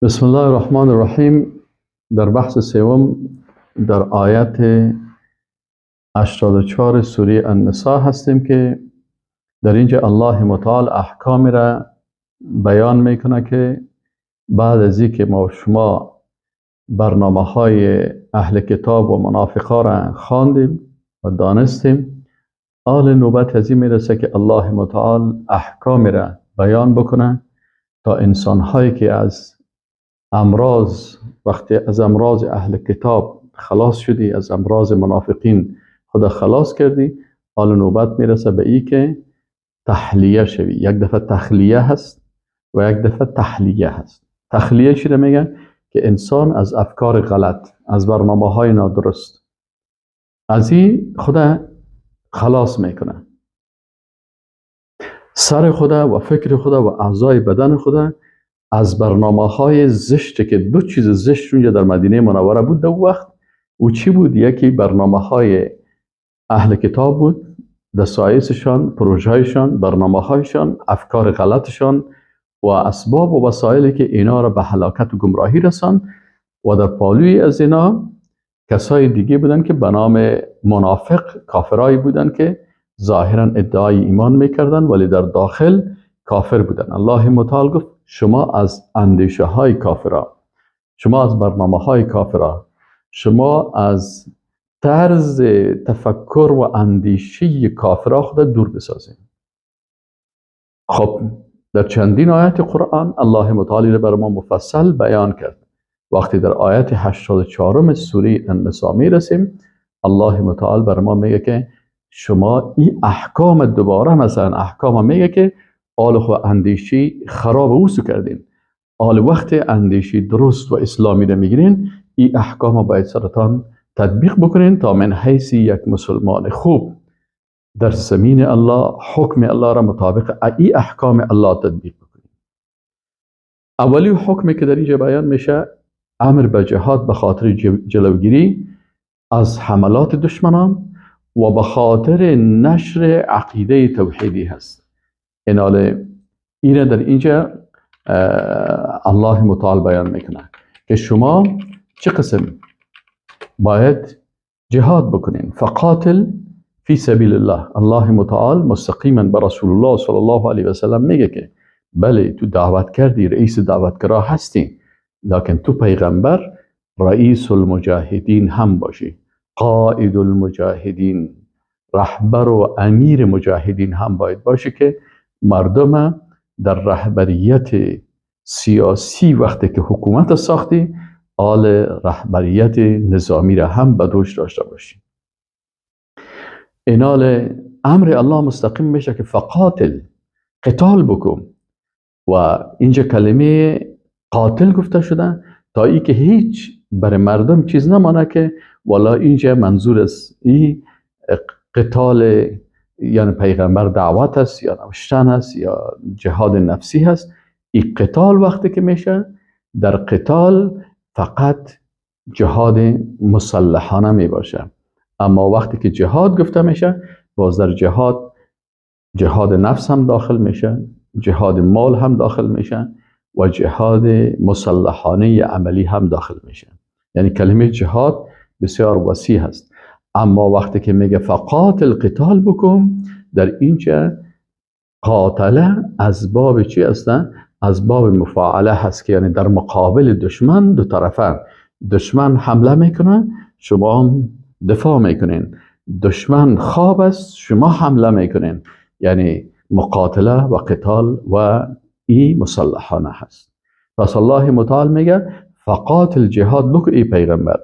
بسم الله الرحمن الرحیم. در بحث سوم در آیت 84 سوره النساء هستیم که در اینجا الله متعال احکام را بیان میکنه که بعد از اینکه ما شما برنامه های اهل کتاب و منافقا را خواندیم و دانستیم، آل نوبت از این میرسه که الله متعال احکام را بیان بکنه تا انسان هایی که از امراض، وقتی از امراض اهل کتاب خلاص شدی، از امراض منافقین خدا خلاص کردی، حال نوبت میرسه به ای که تحلیه شوی. یک دفعه تخلیه هست و یک دفعه تحلیه هست. تخلیه چی میگن؟ که انسان از افکار غلط، از برنامه های نادرست، از این خدا خلاص میکنه. سر خدا و فکر خدا و اعضای بدن خدا از برنامه های زشت، که دو چیز زشت اونجا در مدینه منوره بود دو وقت، او چی بود؟ یکی برنامه های اهل کتاب بود، دسایسشان، پروژهایشان، برنامه هایشان، افکار غلطشان و اسباب و وسایلی که اینا را به هلاکت و گمراهی رساند. و در پالوی از اینا کسای دیگه بودن که به نام منافق، کافرایی بودن که ظاهرا ادعای ایمان میکردن ولی در داخل کافر بودن. الله متعال گفت شما از اندیشه های کافرا، شما از برنامه های کافرا، شما از طرز تفکر و اندیشه کافرا خود دور بسازید. خب در چندین آیت قرآن الله متعالی را بر ما مفصل بیان کرد. وقتی در آیت 84 سوره النساء میرسیم، الله متعال بر ما میگه که شما این احکام دوباره، مثلا احکام میگه که آل خو اندیشی خراب اوسو کردین، آل وقت اندیشی درست و اسلامی را میگیرین، این احکام باید سرتان تطبیق بکنین تا من حیث یک مسلمان خوب در زمین الله حکم الله را مطابق ای احکام الله تطبیق بکنین. اولی حکمی که در اینجا بیان میشه، امر به جهاد به خاطر جلوگیری از حملات دشمنان و به خاطر نشر عقیده توحیدی هست. اینال اینه در اینجا الله متعال بیان میکنه که شما چه قسم باید جهاد بکنین. فقاتل فی سبیل الله. الله متعال مستقیما به رسول الله صلی الله علیه و سلم میگه که بله تو دعوت کردی، رئیس دعوتگرا هستی، لکن تو پیغمبر رئیس المجاهدین هم باشی، قائد المجاهدین، رهبر و امیر مجاهدین هم باید باشی که مردم در رهبریت سیاسی وقتی که حکومت ساختی، آل رهبریت نظامی را هم به دوش داشته باشی. اینال امر الله مستقیم میشه که فقاتل، قتال بکن. و اینجا کلمه قاتل گفته شده تا ای که هیچ برای مردم چیز نمانه که والا اینجا منظور از این قتال یعنی پیغمبر دعوت است یا نوشتن است یا جهاد نفسی هست. این قتال وقتی که میشه، در قتال فقط جهاد مسلحانه می باشه. اما وقتی که جهاد گفته میشه، باز در جهاد، جهاد نفس هم داخل میشه، جهاد مال هم داخل میشه و جهاد مسلحانه عملی هم داخل میشه. یعنی کلمه جهاد بسیار وسیع هست. اما وقتی که میگه فقاتل، قتال بکن، در اینجا قاتله از باب چی هستن؟ از باب مفاعله هست که یعنی در مقابل دشمن دو طرفه، دشمن حمله میکنه شما دفاع میکنین، دشمن خواب است شما حمله میکنین، یعنی مقاتله و قتال و ای مسلحانه هست. پس الله متعال میگه فقاتل، جهاد بکن ای پیغمبر،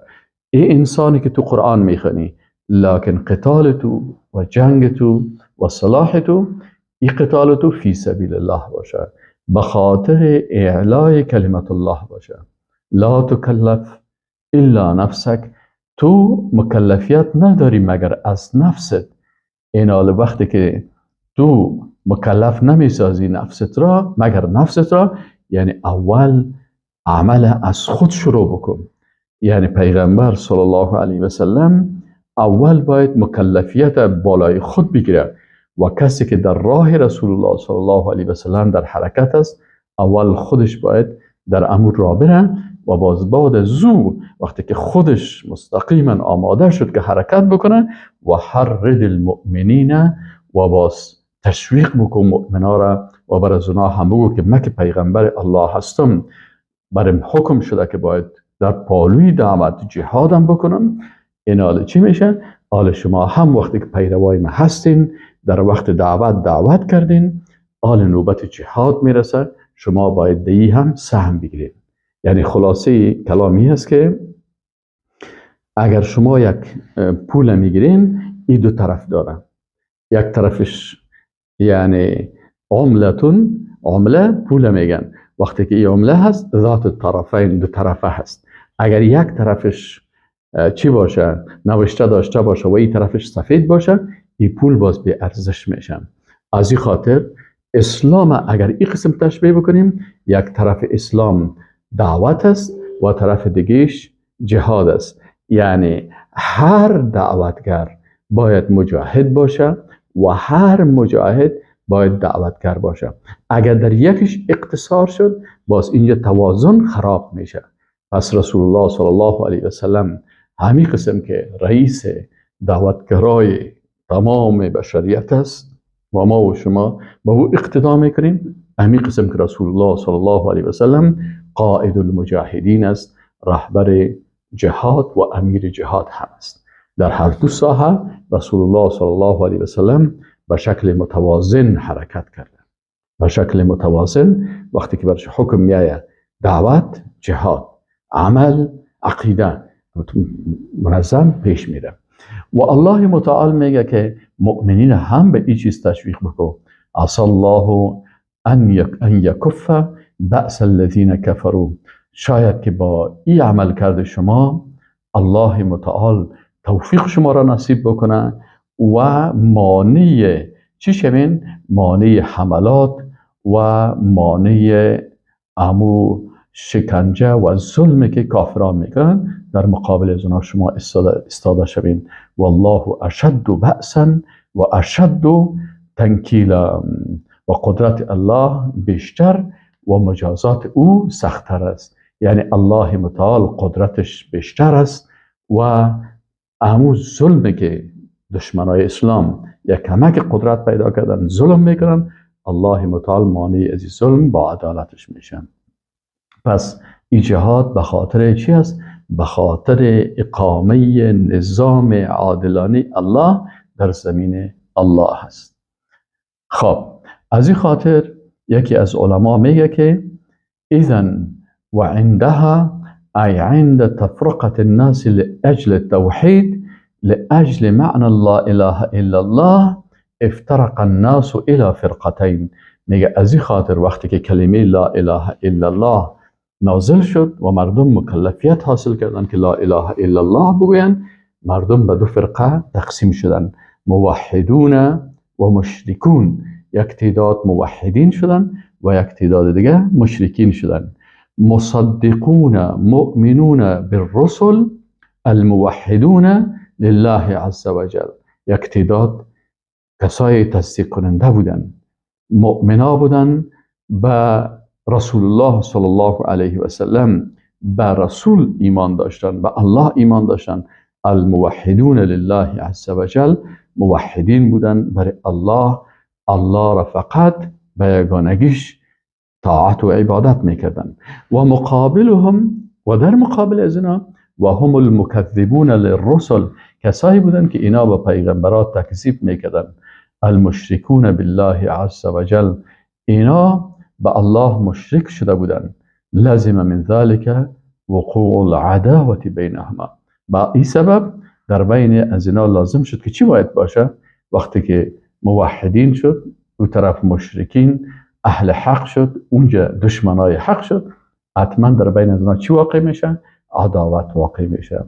ای انسانی که تو قرآن میخونی، لکن قتال تو و جنگ تو و سلاح تو، ای قتال تو فی سبیل الله باشه، به خاطر اعلای کلمت الله باشه. لا تکلف الا نفسک، تو مکلفیت نداری مگر از نفست. این حال وقتی که تو مکلف نمیسازی نفست را مگر نفست را، یعنی اول عمل از خود شروع بکن. یعنی پیغمبر صلی الله علیه و سلم اول باید مکلفیت بالای خود بگیره و کسی که در راه رسول الله صلی الله علیه و سلم در حرکت است اول خودش باید در امور را بره و باز بعد از او وقتی که خودش مستقیما آماده شد که حرکت بکنه، و حرد المؤمنین، و باز تشویق بکن مؤمنا را و بر از اونا هم بگو که من که پیغمبر الله هستم، برم حکم شده که باید در پالوی دعوت جهادم بکنم. این حال چی میشه؟ حال شما هم وقتی که پیروای من هستین در وقت دعوت دعوت کردین، حال نوبت جهاد میرسه، شما باید دی هم سهم بگیرید. یعنی خلاصه کلامی هست که اگر شما یک پول میگیرین، این دو طرف داره. یک طرفش یعنی عملتون، عمله پول میگن، وقتی که این عمله هست ذات طرفین، دو طرفه هست. اگر یک طرفش چی باشه، نوشته داشته باشه و این طرفش سفید باشه، این پول باز بی ارزش میشه. از این خاطر اسلام اگر این قسم تشبیه بکنیم، یک طرف اسلام دعوت است و طرف دیگهش جهاد است. یعنی هر دعوتگر باید مجاهد باشه و هر مجاهد باید دعوتگر باشه. اگر در یکیش اقتصار شد، باز اینجا توازن خراب میشه. پس رسول الله صلی الله علیه و سلم همین قسم که رئیس دعوتگرای تمام بشریت است و ما و شما با او اقتدا میکنیم، همین قسم که رسول الله صلی الله علیه و سلم قائد المجاهدین است، رهبر جهاد و امیر جهاد هم است. در هر دو ساحه رسول الله صلی الله علیه و سلم به شکل متوازن حرکت کرده. به شکل متوازن وقتی که برش حکم میآید، دعوت، جهاد، عمل، عقیده منظم پیش میره. و الله متعال میگه که مؤمنین هم به این چیز تشویق بکن. عسى الله ان یکف بأس الذین کفروا، شاید که با این عمل کرده شما الله متعال توفیق شما را نصیب بکنه و مانع چی شوین؟ مانع حملات و مانع امو شکنجه و ظلمی که کافران میکنن در مقابل از اونا شما استاده شوین. والله اشد بأسا و اشد تنکیلا، و قدرت الله بیشتر و مجازات او سختتر است. یعنی الله متعال قدرتش بیشتر است و امو ظلمی که دشمنای اسلام یک کمک قدرت پیدا کردن ظلم میکنن، الله متعال مانع از ظلم با عدالتش میشن. پس این جهاد به خاطر چی است؟ به خاطر اقامه نظام عادلانه الله در زمین الله است. خب از این خاطر یکی از علما میگه که اذن و عندها ای عند تفرقة الناس لأجل التوحید لأجل معنى لا اله الا الله افترق الناس الى فرقتین. میگه از این خاطر وقتی که کلمه لا اله الا الله نازل شد و مردم مکلفیت حاصل کردن که لا اله الا الله بگوین، مردم به دو فرقه تقسیم شدن، موحدون و مشرکون. یک تعداد موحدین شدن و یک تعداد دیگه مشرکین شدن. مصدقون مؤمنون بالرسل الموحدون لله عز وجل. یک تعداد کسای تصدیق کننده بودن، مؤمنا بودن به رسول الله صلی الله علیه و سلم، به رسول ایمان داشتن، به الله ایمان داشتن. الموحدون لله عز وجل، موحدین بودن برای الله، الله را فقط به یگانگیش طاعت و عبادت میکردن. و مقابلهم، و در مقابل از اینا، و هم المکذبون للرسل، کسایی بودن که اینا با پیغمبرات تکذیب میکردن. المشرکون بالله عز وجل، اینا به الله مشرک شده بودن. لازم من ذلك وقوع العداوة بینهما. با این سبب در بین از اینا لازم شد که چی باید باشه؟ وقتی که موحدین شد، او طرف مشرکین اهل حق شد، اونجا دشمنای حق شد، حتما در بین از اینا چی واقع میشه؟ عداوت واقع میشه.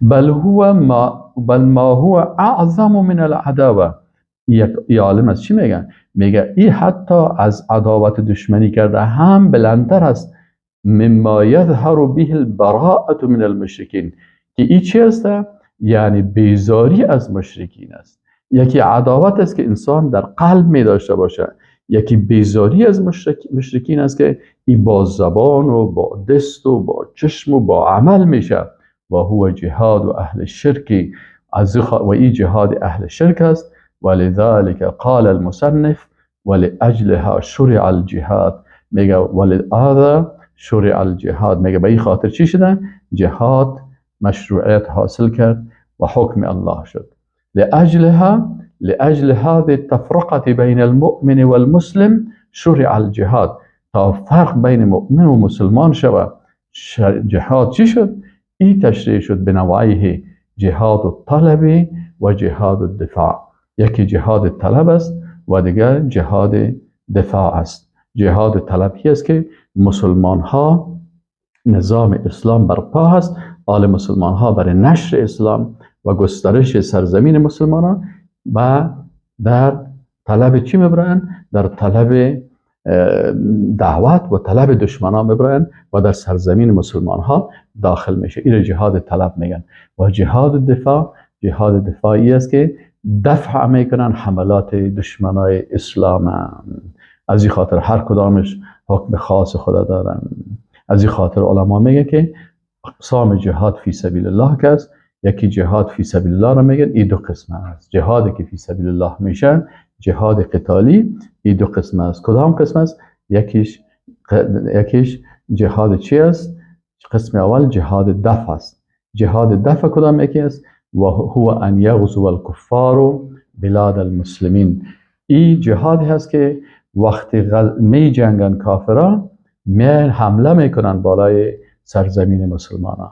بل هو ما بل ما هو اعظم من العداوه. یک عالم از چی میگن؟ میگه ای حتی از عداوت دشمنی کرده هم بلندتر است. مما یظهر به البراءة من المشرکین، که ای چی است؟ یعنی بیزاری از مشرکین است. یکی عداوت است که انسان در قلب می داشته باشه، یکی بیزاری از مشرکین است که ای با زبان و با دست و با چشم و با عمل میشه. و هو جهاد اهل الشرک، و ای جهاد اهل شرک است. ولذلك قال المصنف ولأجلها شرع الجهاد. میگه ولهذا شرع الجهاد، میگه به این خاطر چی شده؟ جهاد مشروعیت حاصل کرد و حکم الله شد. لأجلها، لأجل هذه التفرقة بين المؤمن والمسلم شرع الجهاد. تا فرق بین مؤمن و مسلمان شود جهاد چی شد؟ ای تشریع شد به نوعیه جهاد الطلب و جهاد الدفاع. یکی جهاد طلب است و دیگر جهاد دفاع است. جهاد طلب است که مسلمان ها نظام اسلام برپا هست، آل مسلمان ها برای نشر اسلام و گسترش سرزمین مسلمان ها و در طلب چی میبرن؟ در طلب دعوت و طلب دشمنان میبرن و در سرزمین مسلمان ها داخل میشه. این جهاد طلب میگن. و جهاد دفاع، جهاد دفاعی است که دفع میکنن حملات دشمنای اسلام. از این خاطر هر کدامش حکم خاص خدا دارن. از این خاطر علما میگه که اقسام جهاد فی سبیل الله که است، یکی جهاد فی سبیل الله را میگن، این دو قسم است. جهادی که فی سبیل الله میشه جهاد قتالی، این دو قسم است. کدام قسم است؟ یکیش جهاد چی است؟ قسم اول جهاد دفع است. جهاد دفع کدام یکی است؟ و هو ان یغزو الکفار بلاد المسلمین. این جهاد هست که وقتی می جنگن کافران، می حمله میکنن بالای سرزمین مسلمانان.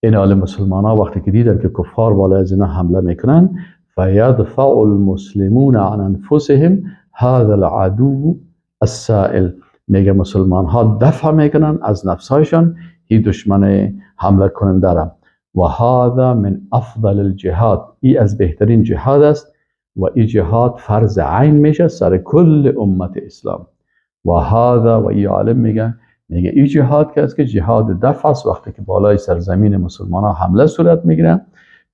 این حال مسلمان ها وقتی که دیدن که کفار بالای از اینا حمله میکنن، فیدفع المسلمون عن انفسهم هذا العدو السائل. میگه مسلمان ها دفع میکنن از نفسهایشان این دشمن حمله کننده را. و هذا من افضل الجهاد، ای از بهترین جهاد است و ای جهاد فرض عین میشه سر کل امت اسلام. و هذا، و ای عالم میگه این جهاد که است که جهاد دفع است، وقتی که بالای سرزمین مسلمان ها حمله صورت میگیره،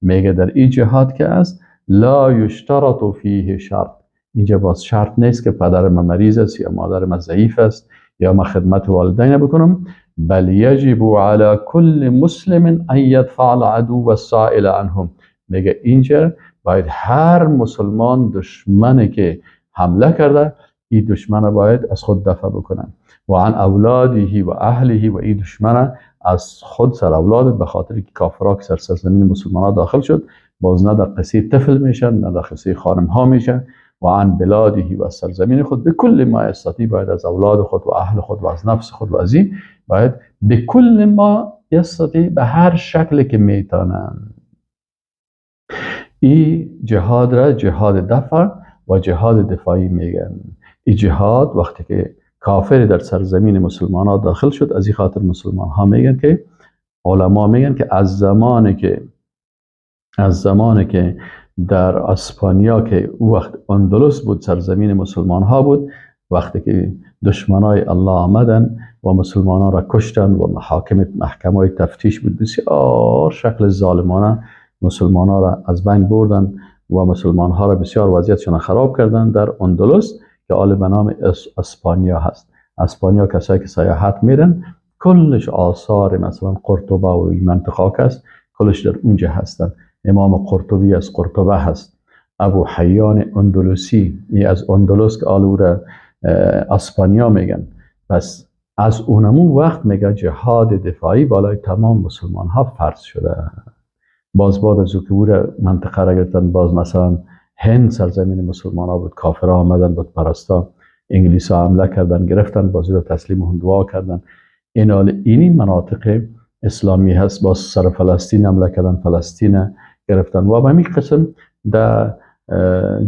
میگه در این جهاد که است لا یشترط فیه شرط. اینجا باز شرط نیست که پدر من مریض است یا مادر من ضعیف است یا من خدمت والدین بکنم، بل یجب علی کل مسلم ان یدفع العدو السائل عنهم. میگه اینجا باید هر مسلمان دشمنی که حمله کرده، این دشمن باید از خود دفع بکنن. و عن اولاده و اهله، و این دشمن از خود سر اولاد، به خاطر که کافرا که سر سرزمین مسلمان ها داخل شد، باز نه در قصه طفل میشن نه در قصه خانم ها میشن. و عن بلاده، و از سرزمین خود، به کل ما یستطیع، باید از اولاد خود و اهل خود و از نفس خود و از این باید به کل ما یستطیع، به هر شکلی که میتونن. این جهاد را جهاد دفع و جهاد دفاعی میگن. این جهاد وقتی که کافر در سرزمین مسلمان ها داخل شد، از این خاطر مسلمان ها میگن که علما میگن که از زمانی که در اسپانیا که او وقت اندلس بود، سرزمین مسلمان ها بود، وقتی که دشمنای الله آمدن و مسلمان ها را کشتن و محکمه های تفتیش بود، بسیار شکل ظالمانه مسلمان ها را از بین بردن و مسلمان ها را بسیار وضعیتشان خراب کردن در اندلس که آل به نام اسپانیا هست. اسپانیا کسایی که سیاحت میرن کلش آثار مثلا قرطبه و این منطقه هست، کلش در اونجا هستن. امام قرطبی از قرطبه هست، ابو حیان اندلسی از اندلس که آل او را اسپانیا میگن. پس از اونمو وقت میگه جهاد دفاعی بالای تمام مسلمان ها فرض شده. باز بعد از او که او را منطقه را گرفتن، باز مثلا هند سرزمین مسلمان ها بود، کافرها آمدن، بود پرستا، انگلیس ها حمله کردن گرفتن، باز او را تسلیم هندوها کردن. این حال اینی مناطق اسلامی هست. باز سر فلسطین حمله کردن، فلسطین گرفتن. و به همین قسم در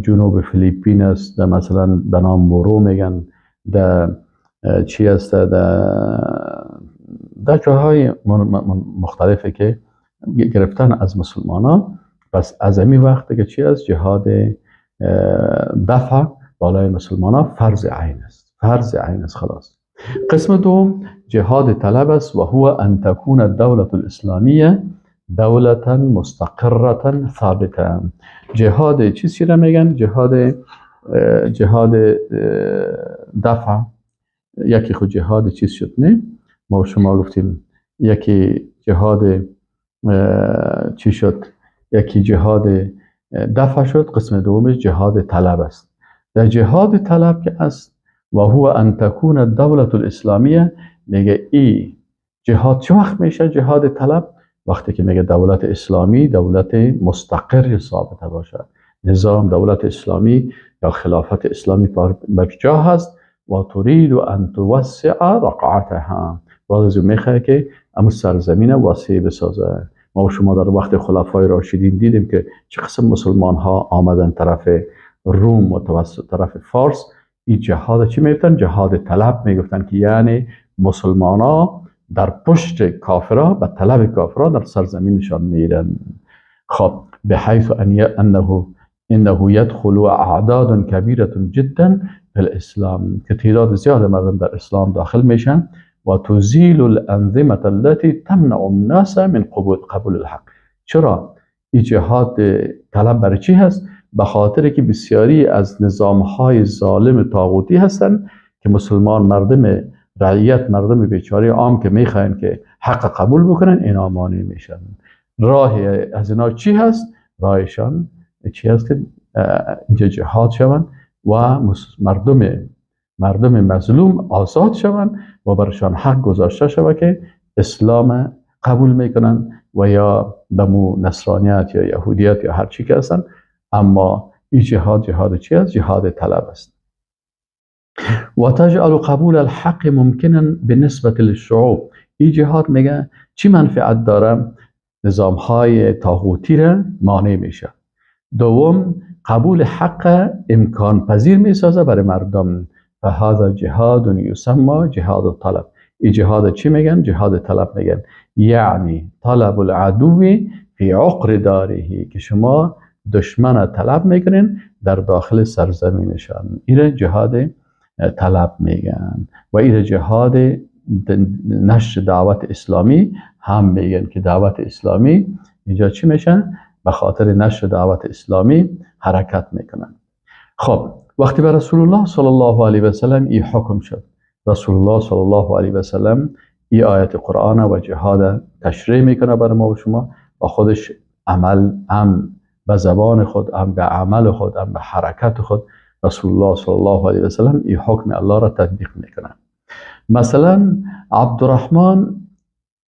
جنوب فیلیپین است، در مثلا به نام مورو میگن، در چی است، در جاهای مختلفی که گرفتن از مسلمان ها. پس از همین وقت که چی است، جهاد دفع بالای مسلمان ها فرض عین است، فرض عین است خلاص. قسم دوم جهاد طلب است و هو ان تكون الدولة الاسلامیه دولة مستقرة ثابتة. جهاد چیزی را میگن؟ جهاد جهاد دفع، یکی خود جهاد چیز شد، نه ما شما گفتیم یکی جهاد چی شد، یکی جهاد دفع شد، قسم دومش جهاد طلب است. در جهاد طلب که است و هو ان تکون الدولة الاسلامیه، میگه ای جهاد چه وقت میشه جهاد طلب؟ وقتی که میگه دولت اسلامی دولت مستقر ثابته باشه، نظام دولت اسلامی یا خلافت اسلامی برجا هست و ترید ان توسع رقعتها، باز از میخواه که امو سرزمین وسیع بسازه. ما و شما در وقت خلفای راشدین دیدیم که چه قسم مسلمان ها آمدن طرف روم و توسط طرف فارس. این جهاد چی میگفتن؟ جهاد طلب میگفتن، که یعنی مسلمان ها در پشت کافرها به طلب کافرها در سرزمینشان میرن. خب بحيث انه يدخل اعداد كبيره جدا في الاسلام، که تعداد زیاد مردم در اسلام داخل میشن و تزیل الانظمه التي تمنع الناس من قبول الحق. چرا این جهاد طلب برای چی هست؟ به خاطر که بسیاری از نظامهای ظالم طاغوتی هستند که مسلمان مردم رعیت مردم بیچاره عام که میخواین که حق قبول بکنن اینا مانع میشن. راه از اینا چی هست؟ راهشان چی هست که اینجا جهاد شوند و مردم مظلوم آزاد شوند و برشان حق گذاشته شود که اسلام قبول میکنن و یا به نصرانیت یا یهودیت یا هر چی که هستن. اما این جهاد جهاد چی است؟ جهاد طلب است. و تجعل قبول الحق ممکنا بالنسبه للشعوب. این جهاد میگه چی منفعت داره؟ نظام های طاغوتی را مانع میشه. دوم قبول حق امکان پذیر میسازه برای مردم. فهذا جهاد یسمى جهاد الطلب. این جهاد چی میگن؟ جهاد طلب میگن، یعنی طلب العدو فی عقر داره، که شما دشمن طلب میکنین در داخل سرزمینشان. این جهاد طلب میگن و این جهاد نشر دعوت اسلامی هم میگن که دعوت اسلامی اینجا چی میشن؟ به خاطر نشر دعوت اسلامی حرکت میکنن. خب وقتی به رسول الله صلی الله علیه و سلم این حکم شد، رسول الله صلی الله علیه و سلم این آیت قرآن و جهاد تشریح میکنه برای ما و شما و خودش عمل هم به زبان خود، هم به عمل خود، هم به حرکت خود رسول الله صلی الله علیه و سلم این حکم الله را تطبیق میکنه. مثلا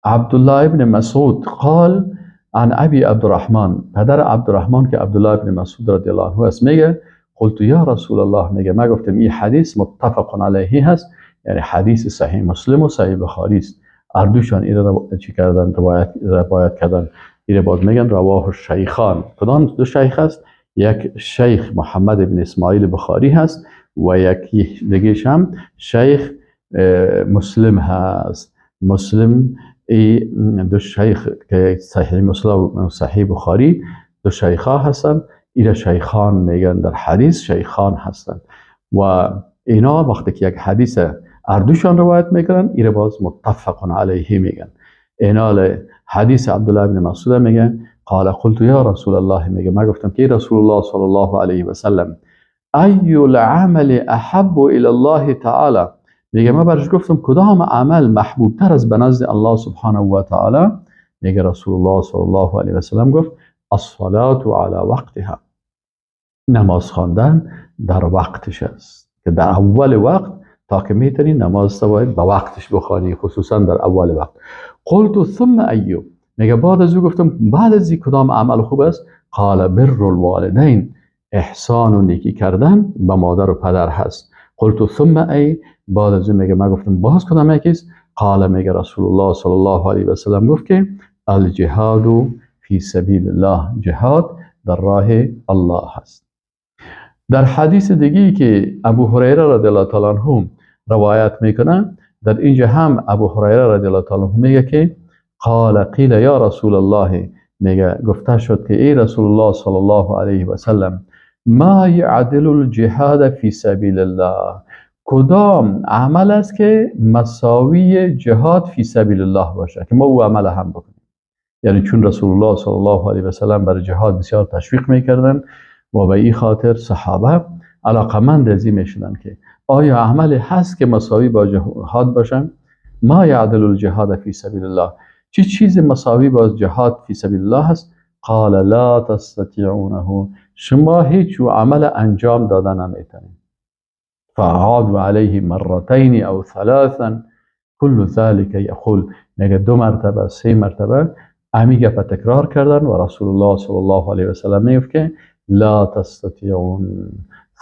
عبدالله ابن مسعود قال عن ابی عبدالرحمن، پدر عبدالرحمن که عبدالله ابن مسعود رضی الله عنه است، میگه قلت یا رسول الله، میگه ما گفتم این حدیث متفق علیه هست، یعنی حدیث صحیح مسلم و صحیح بخاری است، اردوشان این را چی کردن؟ روایت کردن. این باز میگن رواه الشیخان. کدام دو شیخ است؟ یک شیخ محمد ابن اسماعیل بخاری هست و یکی دیگه‌ش هم شیخ مسلم هست. مسلم ای دو شیخ که صحیح مسلم و صحیح بخاری دو شیخا هستن، اینا شیخان میگن در حدیث شیخان هستن و اینا وقتی که یک حدیث اردوشان روایت میکنن اینا باز متفق علیه میگن. اینا حدیث عبدالله بن مسعود میگن قال قلت یا رسول الله، میگه ما گفتم که رسول الله صلی الله علیه و سلم ای العمل احب الى الله تعالی، میگه ما برش گفتم کدام عمل محبوب تر از به نزد الله سبحانه و تعالی؟ میگه رسول الله صلی الله علیه و سلم گفت الصلاة علی وقتها، نماز خواندن در وقتش است، که در اول وقت تا که میتونی نماز باید به وقتش بخوانی، خصوصا در اول وقت. قلت ثم ایو، میگه بعد از او گفتم بعد از این کدام عمل خوب است؟ قال بر الوالدین، احسان و نیکی کردن به مادر و پدر هست. قلت ثم ای، بعد از او میگه من گفتم باز کدام یکیست؟ قال، میگه رسول الله صلی الله علیه و سلم گفت که الجهاد فی سبیل الله، جهاد در راه الله هست. در حدیث دیگه که ابو هریره رضی الله تعالی عنه روایت میکنه، در اینجا هم ابو هریره رضی الله تعالی عنه میگه که قال قیل یا رسول الله، میگه گفته شد که ای رسول الله صلی الله علیه و سلم ما یعدل الجهاد فی سبیل الله، کدام عمل است که مساوی جهاد فی سبیل الله باشه که ما او عمل هم بکنیم؟ یعنی چون رسول الله صلی الله علیه و سلم برای جهاد بسیار تشویق میکردن و به این خاطر صحابه علاقمند از این میشدن که آیا عمل هست که مساوی با جهاد باشن؟ ما یعدل الجهاد فی سبیل الله، چی چیز مساوی با جهاد فی سبیل الله هست؟ قال لا تستطيعونه، شما هیچ عمل انجام دادن نمیتونید. فعادوا علیه مرتين او ثلاثا كل ذلك یقول، میگه 2 مرتبه 3 مرتبه امی گپ تکرار کردن و رسول الله صلی الله علیه و سلم میگفت که لا تستطيعون.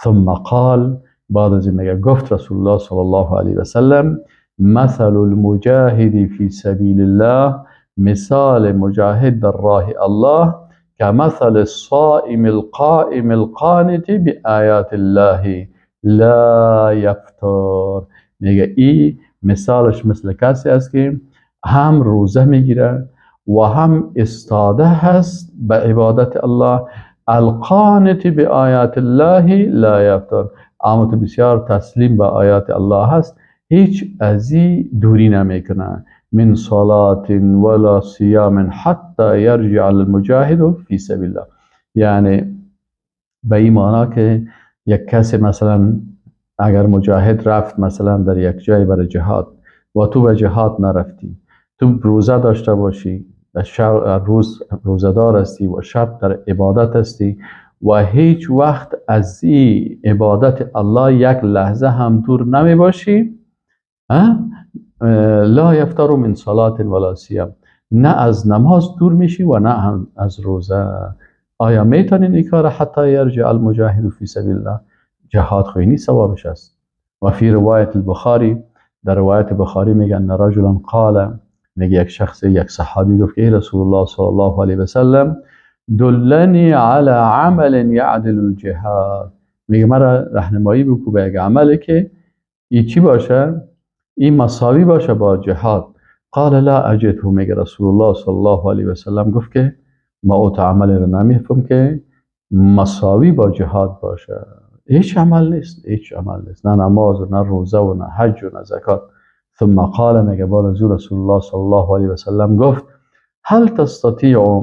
ثم قال، بعد از این میگه گفت رسول الله صلی الله علیه و سلم مثل المجاهد فی سبیل الله، مثال مجاهد در راه الله، كمثل الصائم القائم القانت بآیات الله لا یفتر. میگه ای مثالش مثل کسی است که هم روزه میگیره و هم استاده هست به عبادت الله، القانت بآیات الله لا یفتر، اما تو بسیار تسلیم به آیات الله هست، هیچ ازی دوری نمیکنه، من صلاة ولا صیام حتی یرجع المجاهد فی سبیل الله. یعنی به این معنا که یک کسی مثلا اگر مجاهد رفت مثلا در یک جای برای جهاد و تو به جهاد نرفتی، تو روزه داشته باشی، در شب روز روزه دار هستی و شب در عبادت هستی و هیچ وقت از این عبادت الله یک لحظه هم دور نمی باشی، لا یفتر من صلاة ولا صیام، نه از نماز دور میشی و نه هم از روزه. آیا میتونین این کار حتی یرجع المجاهد فی سبیل الله؟ جهاد خوینی ثوابش است. و فی روایت البخاری، در روایت بخاری میگن رجلا قال، میگه یک شخص، یک صحابی گفت که ای رسول الله صلی الله علیه و سلم دلنی علی عمل یعدل الجهاد، میگه مرا راهنمایی بکو به یک عملی که ای چی باشه؟ این مساوی باشه با جهاد. قال لا اجده، میگه رسول الله صلی الله علیه و سلم گفت که ما او عمل رو نمیفهم که مساوی با جهاد باشه. هیچ عمل نیست، هیچ عمل نیست، نه نماز و نه روزه و نه حج و نه زکات. ثم قال، میگه بعد از رسول الله صلی الله علیه و سلم گفت هل تستطيع،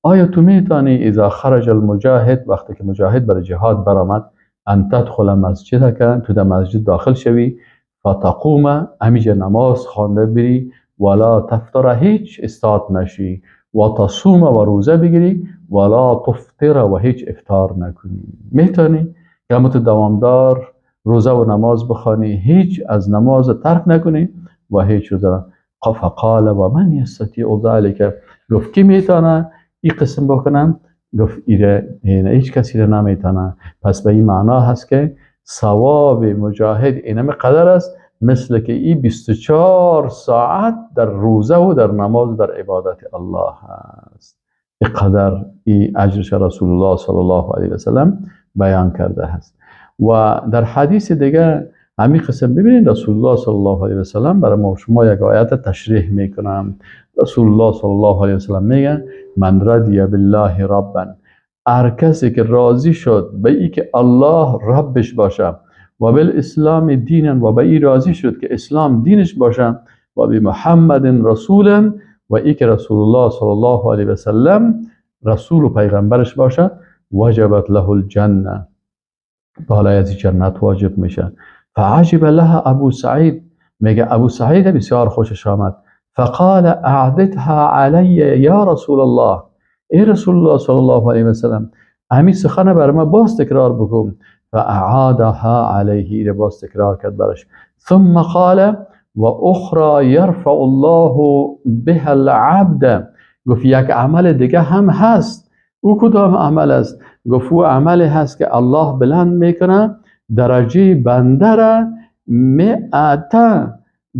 آیا تو میتونی اذا خرج المجاهد، وقتی که مجاهد برای جهاد برآمد، ان تدخل مسجدک، تو در مسجد داخل شوی، فتقوم، امیجا نماز خوانده بری، ولا تفطر، هیچ استاد نشی، و تصوم، و روزه بگیری، ولا تفطر، و هیچ افطار نکنی. میتونی که تو دوامدار روزه و نماز بخوانی، هیچ از نماز ترک نکنی و هیچ روزه. فقال و من یستطیع ذلک، گفت کی میتونه این قسم بکنم؟ گفت ایره هیچ کسی رو نمیتونه. پس به این معنا هست که ثواب مجاهد اینم قدر است، مثل که این 24 ساعت در روزه و در نماز در عبادت الله هست. این قدر این اجرش رسول الله صلی الله علیه و سلم بیان کرده هست. و در حدیث دیگه همین قسم ببینید رسول الله صلی الله علیه و سلم برای ما شما یک آیت تشریح میکنم. رسول الله صلی الله علیه و سلم میگه من رضی بالله ربا، هر کسی که راضی شد به ای که الله ربش باشه و بالاسلام دینا، و به ای راضی شد که اسلام دینش باشه، و به محمد رسولا، و ای که رسول الله صلی الله علیه و سلم رسول و پیغمبرش باشه، وجبت له الجنه، بالای از جنت واجب میشه. فعجب لها ابو سعید، میگه ابو سعید بسیار خوشش آمد. فقال اعدتها علی یا رسول الله، ای رسول الله صلی الله علیه و سلم همین سخن بر ما باز تکرار بکن. فاعادها علیه، باز تکرار کرد برش. ثم قال و اخرى یرفع الله بها العبد، گفت یک عمل دیگه هم هست. او کدام عمل است؟ گفت او عمل هست که الله بلند میکنه درجه بنده را 100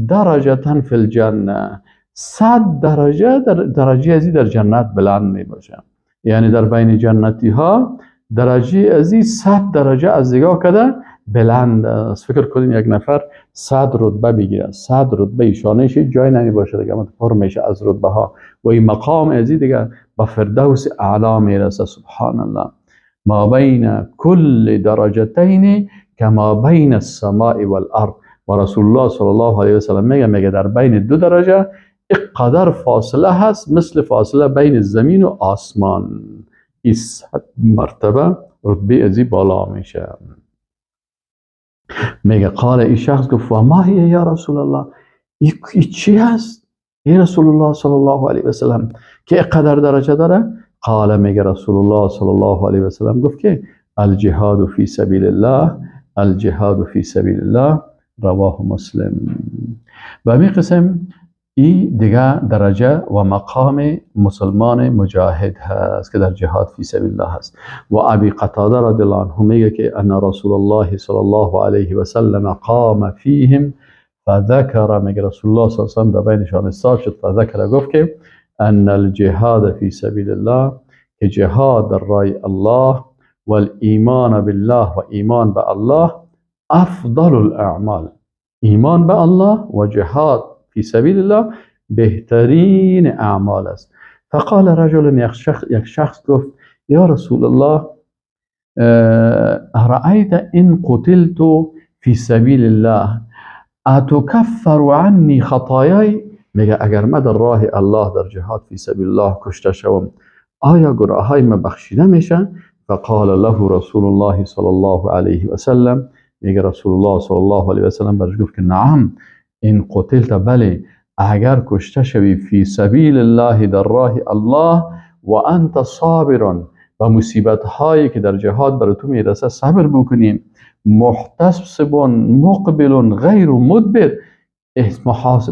درجه فی الجنه، 100 درجه در درجه ازی در جنت بلند می باشه. یعنی در بین جنتی ها درجه ازی 100 درجه از نگاه کرده بلند است. فکر کنیم یک نفر 100 رتبه بگیره، 100 رتبه ایشانش جای نمی باشه دیگه، پر میشه از رتبه ها و این مقام ازی دیگه به فردوس اعلی میرسه. سبحان الله. ما بین کل درجتین کما بین السماء والارض. و رسول الله صلی الله علیه و سلم میگه در بین دو درجه اقدر فاصله هست مثل فاصله بین زمین و آسمان. این 100 مرتبه رتبه ازی بالا میشه. میگه قال، این شخص گفت و ما هی یا رسول الله، این چی هست ای رسول الله صلی الله علیه و سلم که اینقدر درجه داره؟ قال، میگه رسول الله صلی الله علیه و سلم گفت که الجهاد فی سبیل الله، الجهاد فی سبیل الله، رواه مسلم. به همین قسم این دیگه درجه و مقام مسلمان مجاهد هست که در جهاد فی سبیل الله هست. و ابی قتاده رضی الله عنه میگه که ان رسول الله صلی الله علیه و سلم قام فیهم فذکر، میگه رسول الله صلی الله علیه و سلم در بینشان استاد شد، فذکر گفت که ان الجهاد فی سبیل الله، که جهاد در راه الله، والایمان بالله و ایمان به الله، افضل الاعمال، ایمان به الله و جهاد فی سبیل الله بهترین اعمال است. فقال رجل، یک شخص گفت یا رسول الله ارأیت ان قتلت فی سبیل الله اتکفر عنی خطایای؟ میگه اگر من در راه الله در جهاد فی سبیل الله کشته شوم آیا گناههای من بخشیده میشن؟ فقال له رسول الله صلی الله علیه و سلم، میگه رسول الله صلی الله علیه و سلم برش گفت که نعم ان قتلت، بله اگر کشته شوی فی سبیل الله در راه الله و انت صابر، و مصیبت هایی که در جهاد بر تو میرسه صبر بکنیم، محتسب مقبل غیر مدبر،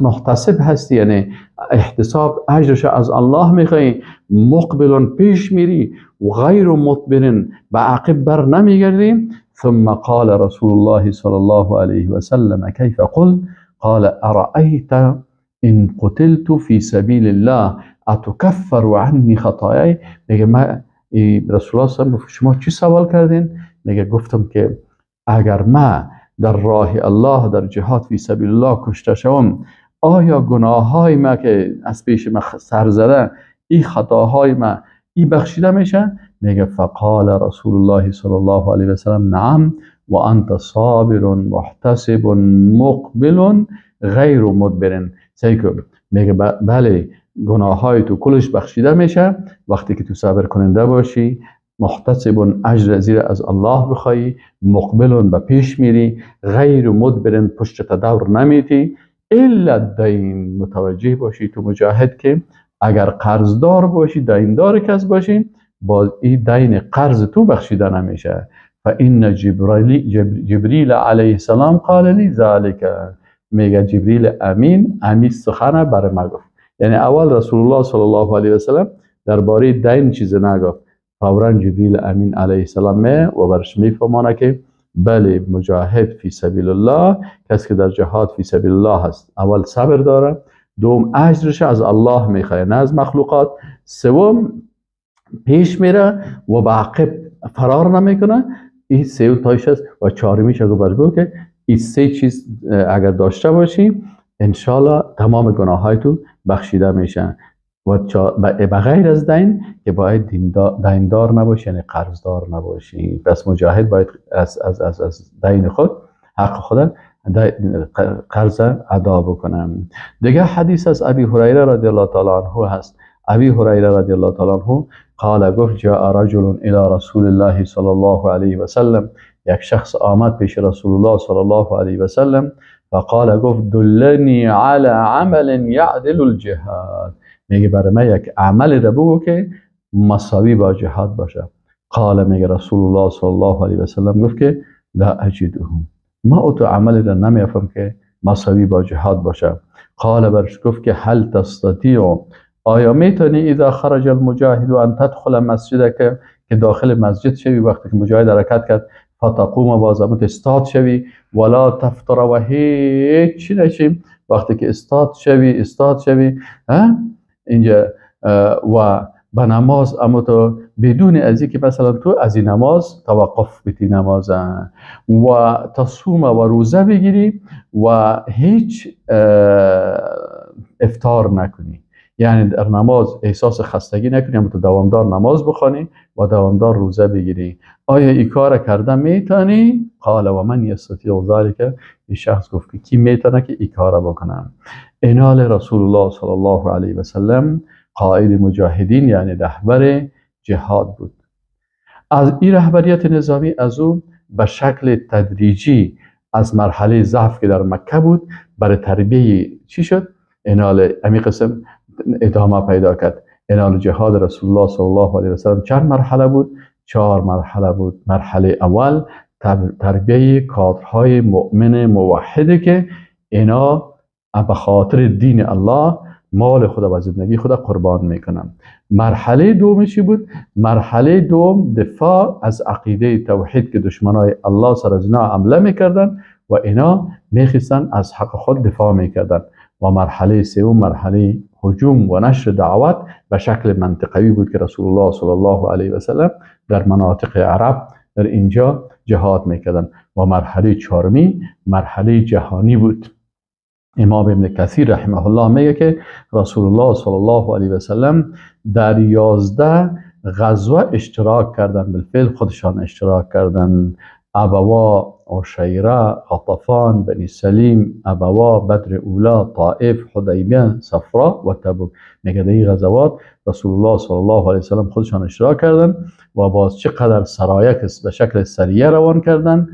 محتسب هستی یعنی احتساب اجرش از الله میخوایی، مقبل پیش میری و غیر مدبر به عقب بر نمیگردی. ثم قال رسول الله صلی الله علیه و سلم کیف قلت؟ قال ارأیت ان قتلت فی سبیل الله اتکفر عنی خطایای؟ میگه ما رسول الله صلی الله علیه و شما چی سوال کردین؟ میگه گفتم که اگر ما در راه الله در جهاد فی سبیل الله کشته شوم آیا گناههای ما که از پیش ما سر زده، این خطاهای ما، این بخشیده میشه؟ میگه فقال رسول الله صلی الله علیه و سلم نعم و انت صابر محتسب مقبل غیر مدبر. میگه بله گناههای تو کلش بخشیده میشه وقتی که تو صبر کننده باشی، محتسب اجر زیر از الله بخوایی، مقبل به پیش میری، غیر مدبر پشت تدور نمیتی، الا الدین. متوجه باشی تو مجاهد که اگر قرضدار باشی، دیندار کس باشی، باز این دین قرض تو بخشیده نمیشه. فان جبریل علیه السلام قال لی ذلک، میگه جبریل امین امی سخنه بر ما گفت. یعنی اول رسول الله صلی الله علیه و سلم درباره دین چیز نگفت، فورا جبریل امین علیه السلام و برش میفهمانه که بله مجاهد فی سبیل الله کسی که در جهاد فی سبیل الله هست اول صبر داره، دوم اجرش از الله میخواه نه از مخلوقات، سوم پیش میره و به عقب فرار نمیکنه. این سه تایش است. و چهارمیش اگه برگو که این سه چیز اگر داشته باشی انشالله تمام گناههای تو بخشیده میشن. و بغیر از دین که باید دیندار نباشی، یعنی قرضدار نباشی. پس مجاهد باید از از از از دین خود حق خود قرض ادا بکنم. دیگه حدیث از ابی هریره رضی الله تعالی عنه هست. ابی هریره رضی الله تعالی عنه قال گفت جاء رجل الى رسول الله صلی الله علیه و سلم، یک شخص آمد پیش رسول الله صلی الله علیه و سلم، فقال گفت دلنی علی عمل یعدل الجهاد، میگه برای من یک عمل را بگو که مساوی با جهاد باشه. قال میگه رسول الله صلی الله علیه و سلم گفت که لا اجده، ما او تو عمل را نمیافم که مساوی با جهاد باشه. قال برش گفت که هل تستطیع، آیا میتونی اذا خرج المجاهد ان تدخل مسجدک، که داخل مسجد شوی وقتی که مجاهد حرکت کرد، فتقوم بازمت استاد شوی ولا تفتر و هیچ نشی، وقتی که استاد شوی استاد شوی اینجا و به نماز، اما تو بدون از اینکه مثلا تو از این نماز توقف بیتی نماز و تصوم و روزه بگیری و هیچ افطار نکنی، یعنی در نماز احساس خستگی نکنی، اما تو دوامدار نماز بخوانی و دوامدار روزه بگیری. آیا این کار کرده میتونی؟ قال و من یستطیع ذلک، این شخص گفت که کی میتونه که این کار بکنم. انال رسول الله صلی الله علیه و سلم قائد مجاهدین یعنی رهبر جهاد بود. از این رهبریت نظامی از او به شکل تدریجی از مرحله ضعف که در مکه بود برای تربیه چی شد؟ اینال امی قسم ادامه پیدا کرد. اینال جهاد رسول الله صلی الله علیه و سلم چند مرحله بود؟ 4 مرحله بود. مرحله اول تربیه کادرهای مؤمن موحده که اینا به خاطر دین الله مال خود و زندگی خود قربان میکنن. مرحله دوم چی بود؟ مرحله دوم دفاع از عقیده توحید که دشمنای الله سر از اینا حمله میکردن و اینا میخواستن از حق خود دفاع میکردن. و مرحله سوم مرحله هجوم و نشر دعوت به شکل منطقوی بود که رسول الله صلی الله علیه و سلم در مناطق عرب در اینجا جهاد میکردن. و مرحله چهارمی مرحله جهانی بود. امام ابن کثیر رحمه الله میگه که رسول الله صلی الله علیه و سلم در 11 غزوه اشتراک کردن، بالفعل خودشان اشتراک کردن. ابوا، عشیره، غطفان، بنی سلیم، ابوا، بدر اولا، طائف، حدیبیه، صفرا و تبوک. میگه در این غزوات رسول الله صلی الله علیه و سلم خودشان اشتراک کردن و باز چقدر سرایه که به شکل سریه روان کردن.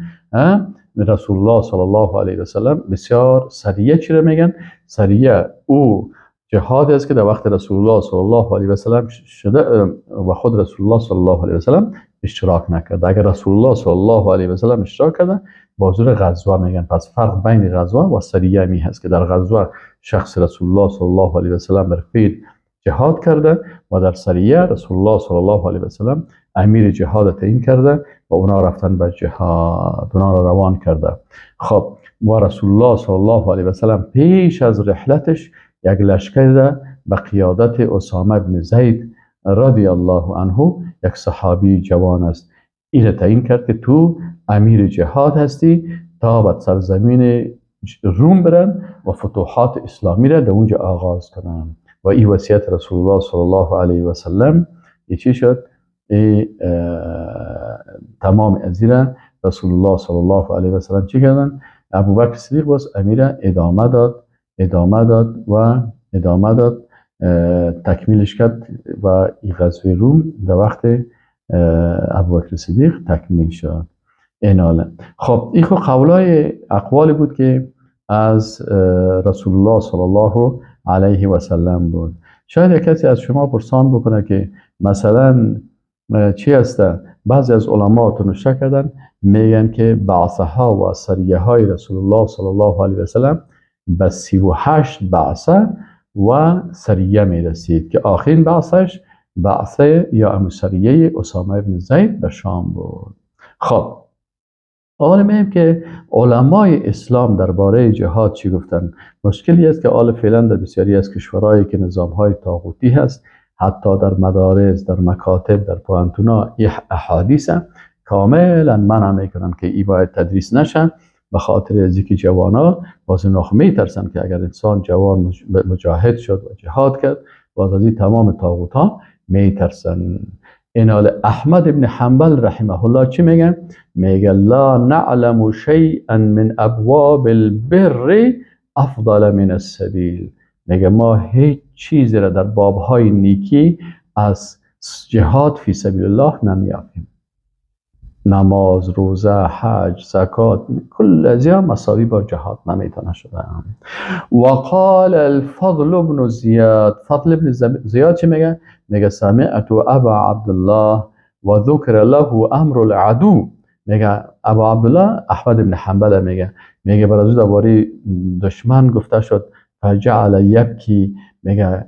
رسول الله صلی الله علیه و سلم بسیار سریه چی رو میگن؟ سریه او جهاد است که در وقت رسول الله صلی الله علیه و سلم شده و خود رسول الله صلی الله علیه و سلم اشتراک نکرده. اگر رسول الله صلی الله علیه و سلم اشتراک کرده بازور غزوه میگن. پس فرق بین غزوه و سریه می هست که در غزوه شخص رسول الله صلی الله علیه و سلم بر فعل جهاد کرده و در سریه رسول الله صلی الله علیه و سلم امیر جهاد تعیین کرده و اونا رفتن به جهاد، اونا را روان کرده. خب و رسول الله صلی الله علیه و سلم پیش از رحلتش یک لشکر به قیادت اسامه بن زید رضی الله عنه، یک صحابی جوان است، این تعیین کرد که تو امیر جهاد هستی تا به سرزمین روم برن و فتوحات اسلامی را در اونجا آغاز کنن. و این وصیت رسول الله صلی الله علیه و سلم چی شد؟ ای تمام از رسول الله صلی الله علیه و سلم چی کردن؟ ابوبکر صدیق باز امیر ادامه داد، ادامه داد و ادامه داد، تکمیلش کرد و این غزوه روم در وقت ابوبکر صدیق تکمیل شد. ایناله خب این خب قولای اقوالی بود که از رسول الله صلی الله علیه و سلم بود. شاید کسی از شما پرسان بکنه که مثلا چی هست؟ بعضی از علما تنشه کردن میگن که بعثه ها و سریه های رسول الله صلی الله علیه و سلم به 38 بعثه و سریه میرسید که آخرین بعثش بعثه یا سریه اسامه بن زید به شام بود. خب حالا میگیم که علمای اسلام درباره جهاد چی گفتن؟ مشکلی است که حالا فعلا در بسیاری از کشورهایی که نظام‌های طاغوتی هست، حتی در مدارس، در مکاتب، در پوهنتونا این احادیث کاملا منع میکنن که ای باید تدریس نشن، به خاطر از اینکه جوانا باز اینا میترسن که اگر انسان جوان مجاهد شد و جهاد کرد باز از این تمام طاغوت‌ها میترسن. اینال احمد ابن حنبل رحمه الله چی میگن؟ میگه لا نعلم شیئا من ابواب البر افضل من السبیل. میگه ما هیچ چیزی را در بابهای نیکی از جهاد فی سبیل الله نمیابیم. نماز، روزه، حج، زکات، کل از اینا مساوی با جهاد نمیتونه شده. و قال الفضل بن زیاد، فضل بن زیاد چی میگه؟ میگه سمعت ابا عبدالله و ذکر له امر العدو. میگه ابا عبدالله احمد بن حنبل میگه، میگه برای او درباره دشمن گفته شد فجعل یبکی. میگه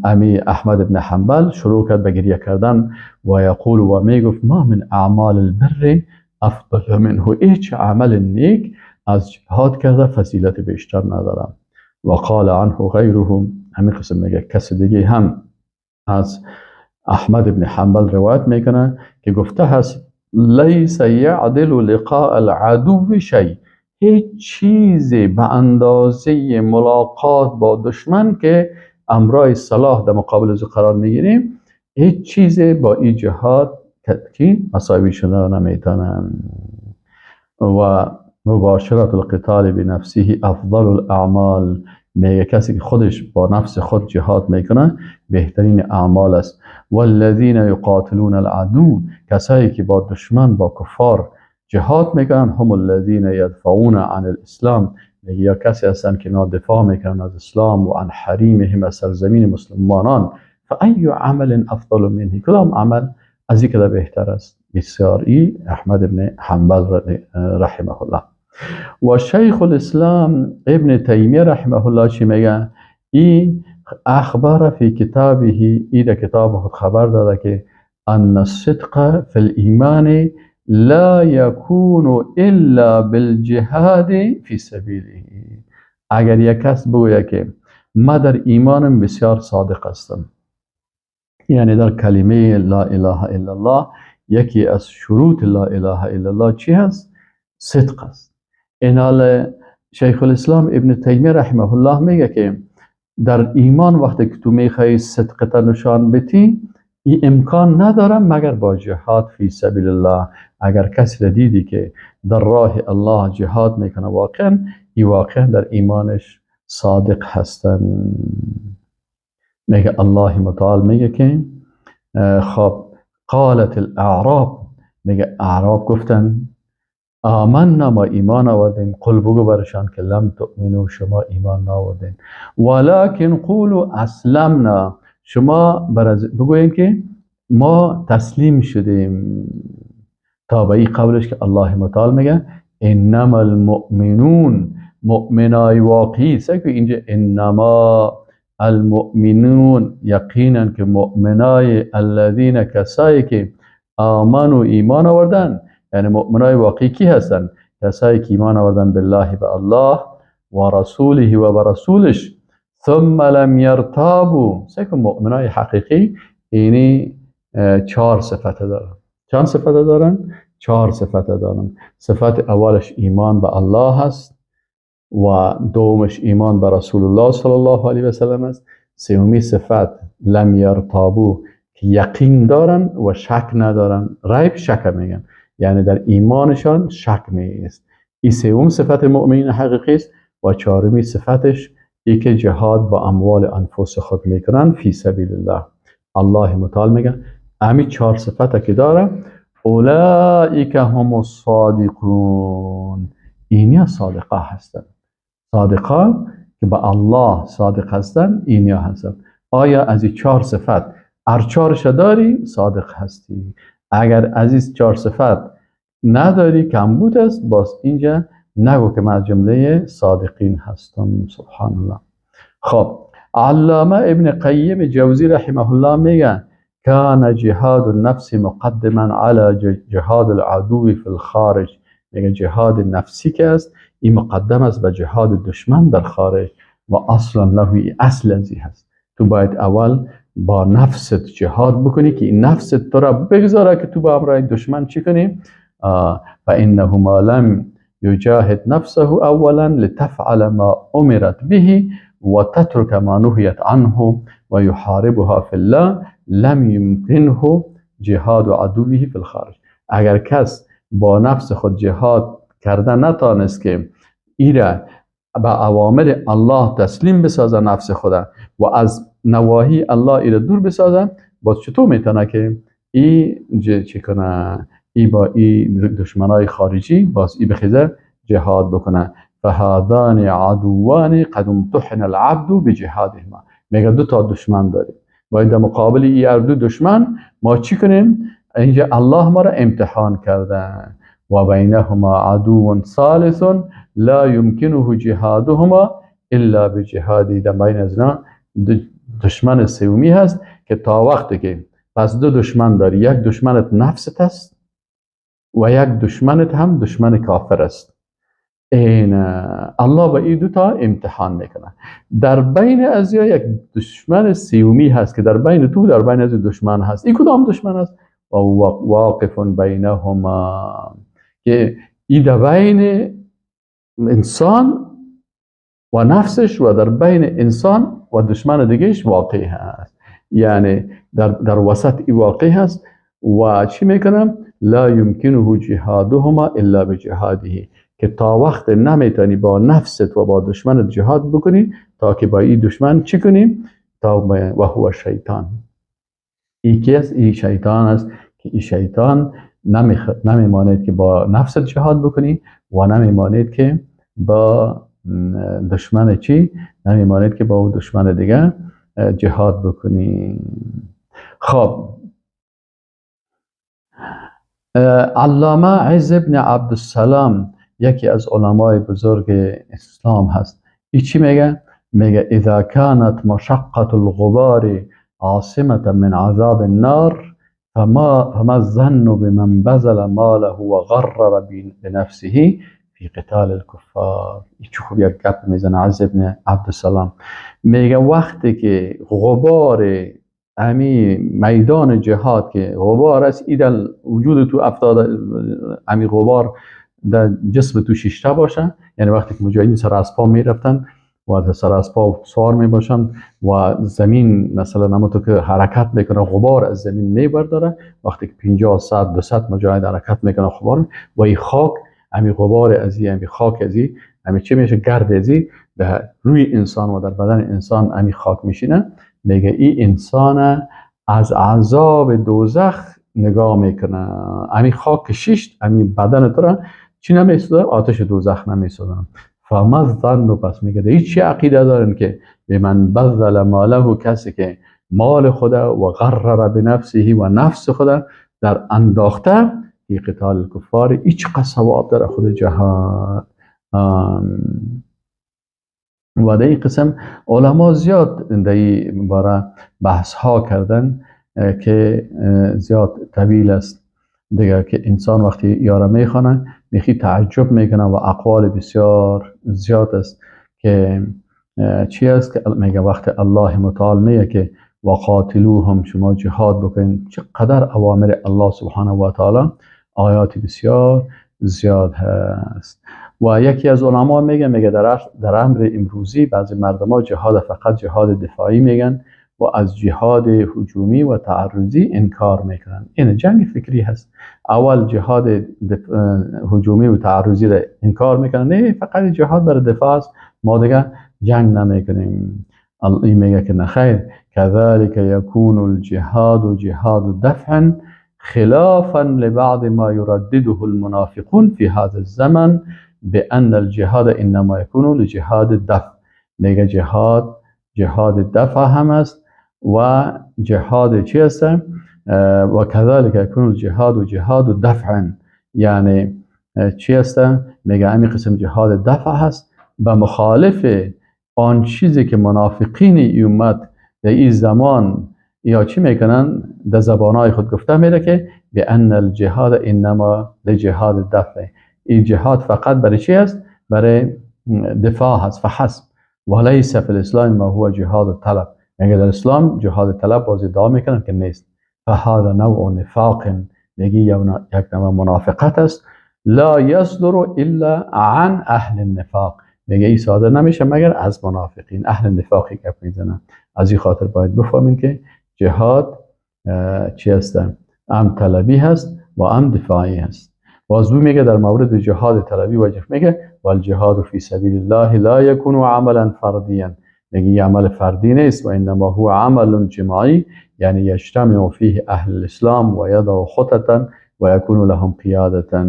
امی احمد بن حنبل شروع کرد به گریه کردن و یقول و میگفت ما من اعمال البر افضل منه، هیچ عمل نیک از جهاد کرده فضیلت بیشتر ندارم. و قال عنه غیره، همین قسم میگه کس دیگه هم از احمد بن حنبل روایت میکنه که گفته هست لیس یعدل لقاء العدو شیء، هیچ چیزی به اندازه ملاقات با دشمن که امرای صلاح در مقابل از قرار میگیریم، هیچ چیزی با این جهاد که مساوی شده نمیتونن. و مباشرت القتال بنفسه افضل الاعمال، میگه کسی که خودش با نفس خود جهاد میکنه بهترین اعمال است. والذین یقاتلون العدو، کسایی که با دشمن با کفار جهاد میکنن، هم الذین یدفعون عن الاسلام، یا کسی هستن که اینا دفاع میکنن از اسلام و عن حریمهم، از سرزمین مسلمانان. فای عمل افضل منه، کدام عمل از این که بهتر است؟ بسیار. ای احمد بن حنبل رحمه الله. و شیخ الاسلام ابن تیمیه رحمه الله چی میگه؟ ای اخبر فی کتابه، ای در کتاب خود خبر داده که ان الصدق فی الایمان لا یکون الا بالجهاد فی سبیله. اگر یک کس بگوید که ما در ایمانم بسیار صادق هستم، یعنی در کلمه لا اله الا الله یکی از شروط لا اله الا الله چی هست؟ صدق است. این حال شیخ الاسلام ابن تیمیه رحمه الله میگه که در ایمان وقتی که تو میخوای صدقت نشان بدی، این امکان نداره مگر با جهاد فی سبیل الله. اگر کسی را دیدی که در راه الله جهاد میکنه، واقعا این واقعا در ایمانش صادق هستن. میگه الله متعال میگه که خب قالت الاعراب، میگه اعراب گفتن آمنا، ما ایمان آوردیم. قل، بگو برشان که لم تؤمنوا، شما ایمان نآوردین. ولکن قولوا اسلمنا، شما بگوییم که ما تسلیم شدیم. تا به این قولش که الله متعال میگه انما المؤمنون، مؤمنای واقعی. سعی اینجا انما المؤمنون، یقینا که مؤمنای الذین، کسایی که آمنوا ایمان آوردن، یعنی مؤمنای واقعی کی هستن؟ کسایی که ایمان آوردن بالله، به الله، و رسوله، و به رسولش، ثم لم یرتابوا. سعی مؤمنای حقیقی اینی چهار صفت دارن. چند صفت دارن؟ چهار صفت دارن. صفت اولش ایمان به الله هست و دومش ایمان به رسول الله صلی الله علیه و سلم است. سومی صفت لم یرتابو، که یقین دارن و شک ندارن. ریب شک میگن، یعنی در ایمانشان شک نیست. این سوم صفت مؤمنین حقیقی است. و چهارمی صفتش ای که جهاد با اموال انفس خود میکنن فی سبیل الله. الله متعال میگه امی چهار صفت که داره، اولئک هم الصادقون، اینیا صادقه هستن. صادقه که به الله صادق هستن اینیا هستن. آیا از این چهار صفت هر چهارش داری صادق هستی؟ اگر از این چهار صفت نداری، کمبود است، باز اینجا نگو که من از جمله صادقین هستم. سبحان الله. خب علامه ابن قیم جوزی رحمه الله میگه کان جهاد النفس مقدما على جهاد العدو فی الخارج. میگه جهاد نفسی که است این مقدم است به جهاد دشمن در خارج و اصلا له، اصل ازی هست. تو باید اول با نفست جهاد بکنی که این نفست تو را بگذاره که تو با همراه دشمن چی کنی؟ فانه ما لم يجاهد نفسه اولا لتفعل ما امرت به وتترك ما نهيت عنه ويحاربها في الله لم يمكنه جهاد عدوه في الخارج. اگر کس با نفس خود جهاد کرده نتانست که ایره به اوامر الله تسلیم بسازه نفس خود و از نواهی الله ایره دور بسازه، باز چطور میتونه که ای چی کنه؟ ای با ای دشمنای خارجی باز ای بخیزه جهاد بکنه. فهذان عدوان قد امتحن العبد بجهادهما. میگه دو تا دشمن داریم، باید در مقابل ای هر دو دشمن ما چی کنیم؟ اینجا الله ما را امتحان کرده. و بینهما عدو ثالث لا يمكنه جهادهما الا بجهادی. در بین از اینا دشمن سومی هست که تا وقتی که پس دو دشمن داری، یک دشمنت نفست است و یک دشمنت هم دشمن کافر است. این الله به این دو تا امتحان میکنه. در بین از یک دشمن سومی هست که در بین تو در بین از دشمن هست. این کدام دشمن است؟ و واقف بینهما، که این در بین انسان و نفسش و در بین انسان و دشمن دیگهش واقع هست، یعنی در وسط ای واقع هست. و چی میکنم؟ لا يمكنه جهادهما الا بجهاده، که تا وقت نمیتونی با نفست و با دشمنت جهاد بکنی تا که با این دشمن چی کنی؟ تا و هو شیطان. ای کی است؟ ای شیطان است که ای شیطان نمیمانید که با نفست جهاد بکنی و نمیمانید که با دشمن چی؟ نمیمانید که با اون دشمن دیگه جهاد بکنی. خب علامه عز ابن عبدالسلام یکی از علمای بزرگ اسلام هست. ای چی میگه؟ میگه اذا كانت مشقة الغبار عاصمة من عذاب النار فما الظن بمن بذل ماله وغرر بنفسه في قتال الكفار. ای چه خوب یک گپ میزنه عز ابن عبدالسلام. میگه وقتی که غبار امی میدان جهاد که غبار است، ایدل وجود تو افتاده، امی غبار در جسم تو شیشته باشه، یعنی وقتی که مجاهدین سر اسپا میرفتن و سر اسپا سوار می باشن و زمین مثلا نمو که حرکت میکنه غبار از زمین میبرداره، وقتی که 50 100 200 مجاهد حرکت میکنه غبار و این خاک امی غبار ازی امی خاک ازی امی چه میشه گرد ازی به روی انسان و در بدن انسان امی خاک میشینه. میگه این انسان از عذاب دوزخ نگاه میکنه، امی خاک شیشت امی بدن تو را چی نمیسوزه؟ آتش دوزخ نمیسوزه. فما الظن، پس میگه هیچ چی عقیده دارن که به من بذل ماله، کسی که مال خدا و غرر بنفسه و نفس خدا در انداخته فی قتال الکفار، هیچ ثواب داره خود جهاد. و در این قسم علما زیاد در این باره بحث ها کردن که زیاد طویل است دیگه، که انسان وقتی یاره میخوانه میخی تعجب میکنه و اقوال بسیار زیاد است که چی است که میگه وقت الله متعال میگه که وقاتلوهم، شما جهاد بکنین. چقدر اوامر الله سبحانه و تعالی آیات بسیار زیاد هست. و یکی از علما میگه در امر امروزی بعضی مردم ها جهاد فقط جهاد دفاعی میگن و از جهاد هجومی و تعرضی انکار میکنن. این جنگ فکری هست. اول جهاد هجومی و تعرضی را انکار میکنن، نه فقط جهاد برای دفاع است، ما دیگه جنگ نمیکنیم. این میگه که نخیر، كذلك يكون الجهاد جهاد دفع خلافا لبعض ما يردده المنافقون في هذا الزمن بأن الجهاد إنما يكون لجهاد الدفع. میگه جهاد جهاد دفع هم است و جهاد چی است؟ و كذلك يكون الجهاد جهاد دفع، یعنی چی است؟ میگه همین قسم جهاد دفع هست به مخالف آن چیزی که منافقین امت در این زمان یا چی میکنن در زبانهای خود گفته میره که بأن الجهاد انما لجهاد الدفع، این جهاد فقط برای چی است؟ برای دفاع هست فحسب، ولیس فی الاسلام ما هو جهاد الطلب. میگه در اسلام جهاد طلب باز ادعا میکنن که نیست. فهذا نوع نفاق، میگه یک نوع منافقت است، لا یصدر الا عن اهل النفاق. میگه این صادر نمیشه مگر از منافقین، اهل نفاقی گپ میزنن. از این خاطر باید بفهمیم که جهاد چی هست؟ ام طلبی هست و ام دفاعی هست. باز میگه در مورد جهاد طلبی واجب میگه والجهاد فی سبیل الله لا یکون عملا فردیا، میگه یه عمل فردی نیست و انما هو عمل جماعی، یعنی یجتمع فیه اهل الاسلام و یضع خططا و یکون لهم قیادتا.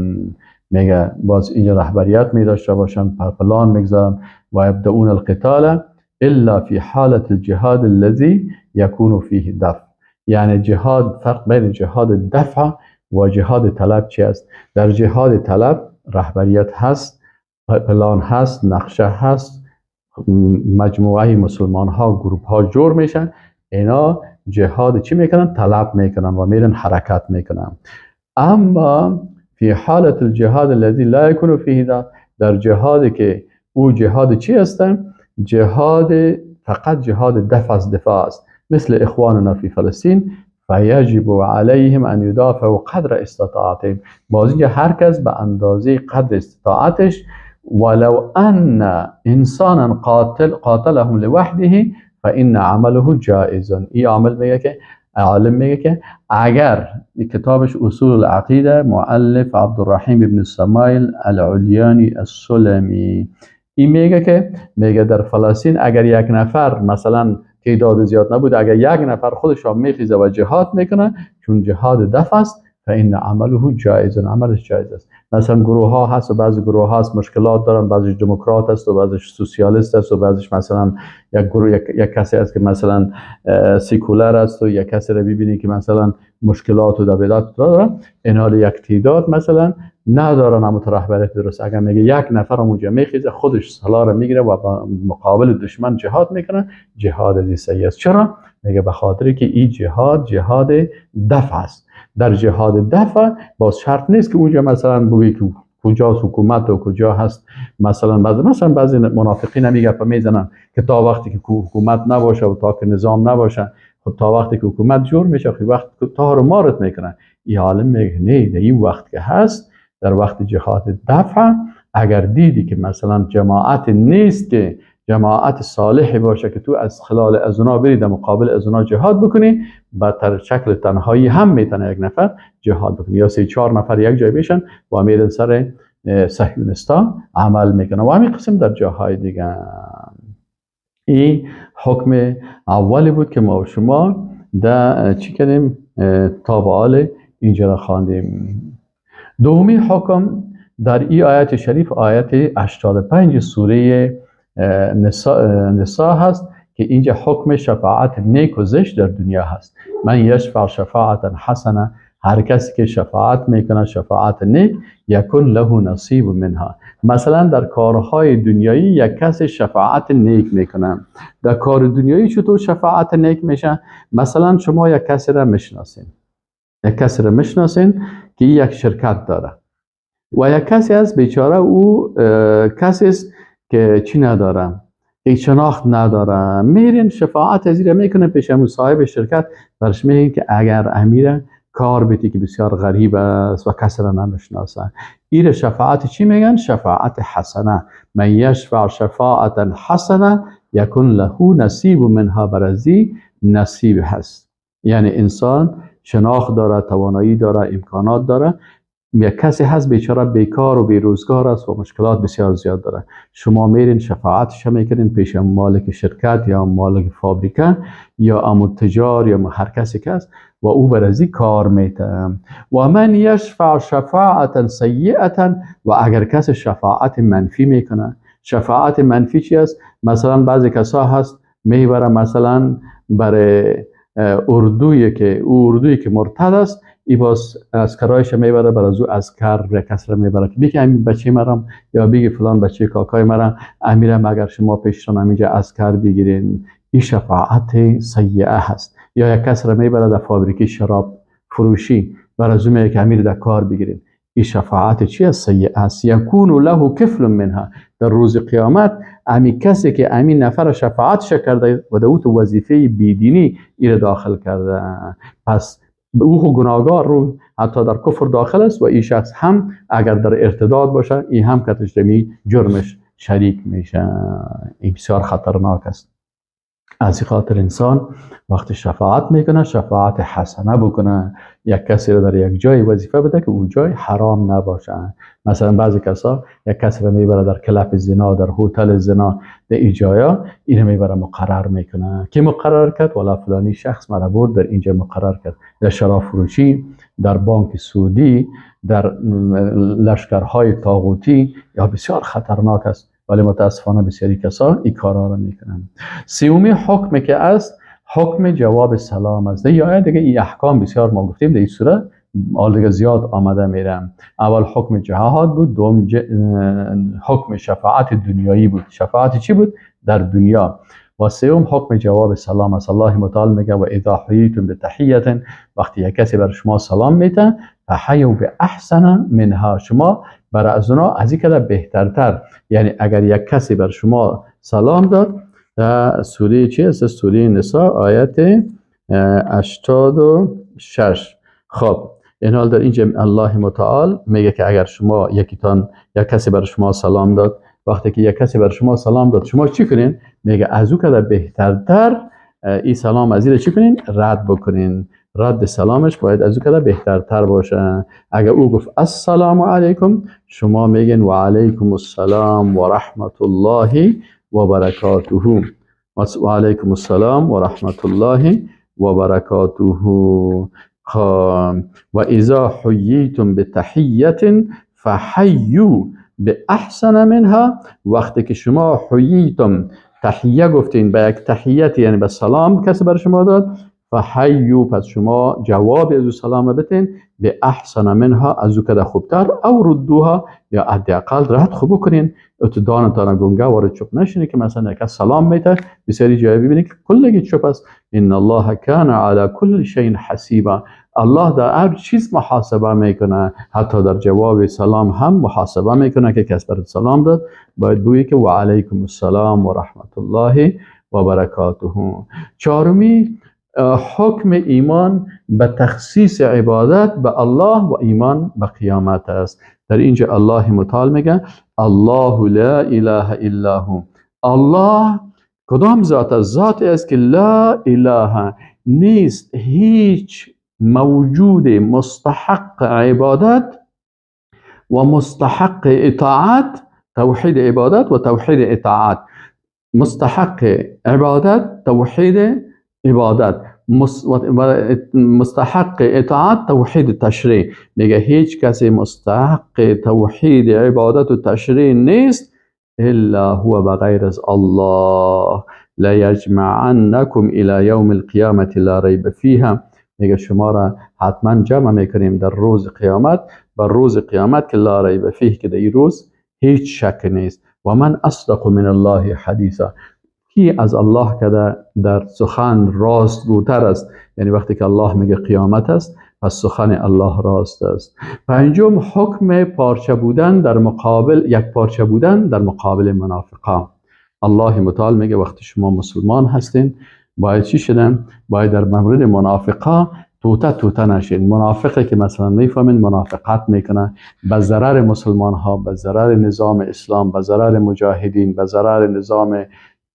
میگه باز اینجا رهبریت می داشته باشن، پلان میگذارن و یبدؤون القتال الا فی حالت الجهاد الذي یکون فیه دفع. یعنی جهاد، فرق بین جهاد دفع و جهاد طلب چی است؟ در جهاد طلب رهبریت هست، پلان هست، نقشه هست، مجموعه مسلمان ها گروپ ها جور میشن، اینا جهاد چی میکنن؟ طلب میکنن و میرن حرکت میکنن. اما فی حالت الجهاد الذي لا يكون فيه دفع، در جهادی که او جهاد چی است؟ جهاد فقط جهاد دفع از دفاع است، مثل اخواننا فی فلسطین فیجب علیهم ان یدافعوا قدر استطاعتهم. باز اینجا هر کس به اندازه قدر استطاعتش، ولو ان انسانا قاتلهم لوحده فان عمله جائز. این عامل میگه که عالم میگه که اگر کتابش اصول العقیده مؤلف عبدالرحیم ابن سمایل العلیانی السلمی، این میگه که میگه در فلسطین اگر یک نفر مثلا تعداد زیاد نبود، اگر یک نفر خودش را میخیزه و جهاد میکنه، چون جهاد دفع است، فان عمله جایز، عملش جایز است. مثلا گروه ها هست و بعضی گروه ها هست مشکلات دارن، بعضیش دموکرات است و بعضیش سوسیالیست است و بعضیش مثلا یک گروه یک کسی است که مثلا سیکولر است و یک کسی را ببینی که مثلا مشکلات و دبیلات دارن. این یک تعداد مثلا ندارن اما رهبریت درست. اگر میگه یک نفر اونجا میخیزه خودش سلاح را میگیره و با مقابل دشمن جهاد میکنه، جهاد از صحیح است. چرا؟ میگه به خاطر که این جهاد جهاد دفع است. در جهاد دفع باز شرط نیست که اونجا مثلا بگی که کجا حکومت و کجا هست. مثلا بعضی منافقین هم میگه میزنن که تا وقتی که حکومت نباشه و تا که نظام نباشه، خب تا وقتی که حکومت جور میشه خب وقت تا رو مارت میکنن. این عالم میگه نه، در این وقت که هست، در وقت جهاد دفع اگر دیدی که مثلا جماعت نیست که جماعت صالحی باشه که تو از خلال از اونا بری در مقابل از اونا جهاد بکنی، با تر شکل تنهایی هم میتونه یک نفر جهاد بکنی یا 3-4 نفر یک جای بشن و میرن سر صهیونیستا عمل میکنن و همین قسم در جاهای دیگه. این حکم اولی بود که ما و شما در چی کردیم تا به حال اینجا را خواندیم. دومی حکم در این آیت شریف آیت 85 سوره نساء هست که اینجا حکم شفاعت نیک و زشت در دنیا هست. من یشفع شفاعتا حسنه، هر کسی که شفاعت میکنه شفاعت نیک، یکن له نصیب منها. مثلا در کارهای دنیایی یک کسی شفاعت نیک میکنه. در کار دنیایی چطور شفاعت نیک میشه؟ مثلا شما یک کسی را میشناسین، یک کسی را میشناسین که یک شرکت داره و یک کسی از بیچاره او کسی است که چی نداره، یک شناخت نداره، میرین شفاعت از این میکنه پیش همون صاحب شرکت، برش میگین که اگر امیر کار بیتی که بسیار غریب است و کسی را نمیشناسه، این شفاعت چی میگن؟ شفاعت حسنه. من یشفع شفاعتا حسنه یکن له نصیب منها، برازی نصیب هست. یعنی انسان شناخت داره، توانایی داره، امکانات داره، یک کسی هست بیچاره بیکار و بیروزگار است و مشکلات بسیار زیاد داره، شما میرین شفاعتش میکنین پیش مالک شرکت یا مالک فابریکه یا امو تجار یا هر کسی که است و او برازی کار میته. و من یشفع شفاعتا سیئتا، و اگر کسی شفاعت منفی میکنه، شفاعت منفی چی است؟ مثلا بعضی کسا هست میبره مثلا برای اردویی که او اردویی که مرتد است، ای باز اسکرایش میبره بر از او اسکر یا کس را میبره که بگه امین بچه مرم یا بگه فلان بچه کاکای مرم امیرم اگر شما پیشتان همینجا اسکر بگیرین، این شفاعت سیئه هست. یا یک کس را میبره در فابریکه شراب فروشی بر از او میگه که امیر در کار بگیرین، این شفاعت چی است؟ سیئه است. یکون له کفل منها، در روز قیامت امی کسی که امین نفر شفاعت کرده و در او تو وظیفه بیدینی این داخل کرده، پس او گناهگار رو حتی در کفر داخل است و این شخص هم اگر در ارتداد باشه این هم کتش دمی جرمش شریک میشه. این بسیار خطرناک است. از این خاطر انسان وقتی شفاعت میکنه شفاعت حسنه بکنه، یک کسی رو در یک جای وظیفه بده که اون جای حرام نباشه. مثلا بعضی کسا یک کسی رو میبره در کلپ زنا، در هتل زنا، در این جایا اینو میبره مقرر میکنه که مقرر کرد والا فلانی شخص مرا برد در اینجا مقرر کرد، در شراب فروشی، در بانک سودی، در لشکرهای طاغوتی، یا بسیار خطرناک است. ولی متاسفانه بسیاری کسا این کارا را میکنن. سومی حکم که است حکم جواب سلام است. در آیه دیگه این احکام بسیار ما گفتیم در این سوره حال دیگه زیاد آمده میرم. اول حکم جهاد بود، دوم حکم شفاعت دنیایی بود. شفاعت چی بود؟ در دنیا. و سوم حکم جواب سلام است. الله متعال میگه و اذا حییتم بتحیه، وقتی یک کسی بر شما سلام میده فحیوا باحسن منها، شما بر از اونا از این کده بهترتر. یعنی اگر یک کسی بر شما سلام داد، در سوره چی است؟ سوره نساء آیت 86. خب این حال در اینجا الله متعال میگه که اگر شما یکیتان یک کسی بر شما سلام داد، وقتی که یک کسی بر شما سلام داد شما چی کنین؟ میگه از او کده بهترتر این سلام از این چی کنین؟ رد بکنین. رد سلامش باید از او کده بهترتر باشه. اگر او گفت السلام علیکم، شما میگین و علیکم السلام و رحمت الله و برکاته. و علیکم السلام و رحمت الله و برکاته. و اذا حییتم بتحیة فحیوا باحسن منها. وقتی که شما حییتم تحیه گفتین، به یک تحیت یعنی به سلام کسی بر شما داد، فحیوا پس شما جواب از او سلام بتین، به احسن منها از او کده خوبتر، او ردوها یا حداقل رد خوب بکنین. اتو دانتان گنگه وارد چپ نشینی که مثلا یک سلام میته، بسیاری جای ببینید که کلگی چپ است. ان الله کان علی کل شیء حسیبا. الله در هر چیز محاسبه میکنه، حتی در جواب سلام هم محاسبه میکنه که کس برات سلام داد باید بگویی که و علیکم السلام و رحمت الله و برکاته. چهارمی، حکم ایمان به تخصیص عبادت به الله و ایمان به قیامت است. در اینجا الله متعال میگه الله لا اله الا هو. الله کدام ذات است؟ ذات است که لا اله نیست هیچ موجود مستحق عبادت و مستحق اطاعت، توحید عبادت و توحید اطاعت، مستحق عبادت توحید عبادت، مستحق اطاعت توحید تشریع. میگه هیچ کسی مستحق توحید عبادت و تشریع نیست الا هو بغیر از الله. لا یجمعنکم الی یوم القیامة لا ریب فیها. میگه شما را حتما جمع میکنیم در روز قیامت، بر روز قیامت که لا ریب فیه، که در این روز هیچ شک نیست. و من اصدق من الله حدیثا. کی از الله که در سخن راست گوتر است؟ یعنی وقتی که الله میگه قیامت است پس سخن الله راست است. پنجم، حکم پارچه بودن در مقابل یک پارچه بودن در مقابل منافقان. الله متعال میگه وقتی شما مسلمان هستین باید چی شدن؟ باید در مورد منافقا توته توته نشین. منافقی که مثلا میفهمین منافقت میکنه به ضرر مسلمان ها، به ضرر نظام اسلام، به ضرر مجاهدین، به ضرر نظام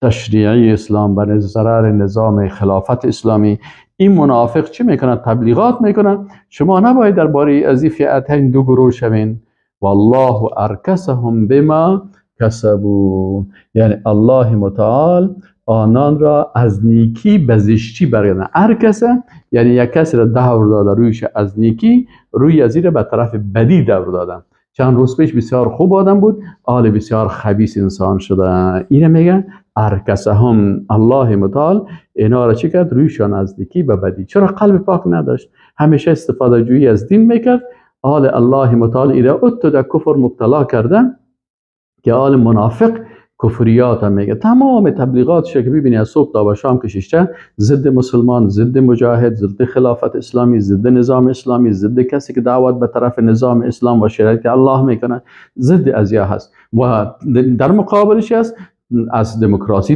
تشریعی اسلام، به ضرر نظام خلافت اسلامی، این منافق چی میکنه؟ تبلیغات میکنه. شما نباید درباره از این فئتین دو گروه شوین. والله ارکسهم بما کسبوا. یعنی الله متعال آنان را از نیکی به زشتی برگرداند. ارکسه یعنی یک کسی را دور داده رویش از نیکی، روی از را به طرف بدی دور دادن. چند روز پیش بسیار خوب آدم بود، آل بسیار خبیث انسان شده. اینه میگه ارکسهم. الله متعال اینا را چی کرد؟ رویشان از نیکی به بدی. چرا؟ قلب پاک نداشت، همیشه استفاده جویی از دین میکرد. آل الله متعال ایره اتو در کفر مبتلا کردن که آل منافق کفریات هم میگه. تمام تبلیغاتش که ببینی از صبح تا به شام کشیشته ضد مسلمان، ضد مجاهد، ضد خلافت اسلامی، ضد نظام اسلامی، ضد کسی که دعوت به طرف نظام اسلام و شریعت الله میکنه، ضد ازیا هست. و در مقابلش هست از دموکراسی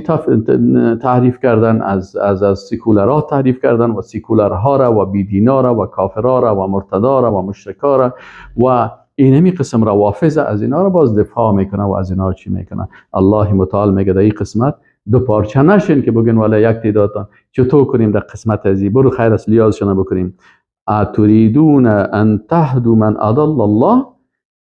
تعریف کردن، از از از سکولرها تعریف کردن و سکولرها را و بیدینا را و کافرها را و مرتدا را و مشرکا را و اینمی قسم روافض از اینا رو باز دفاع میکنه و از اینا چی میکنه. الله متعال میگه در این قسمت دو پارچه نشین که بگن والا یک تعدادتان چطور کنیم در قسمت ازی، برو خیر است لیازشان بکنیم. اتریدون ان تهدوا من اضل الله.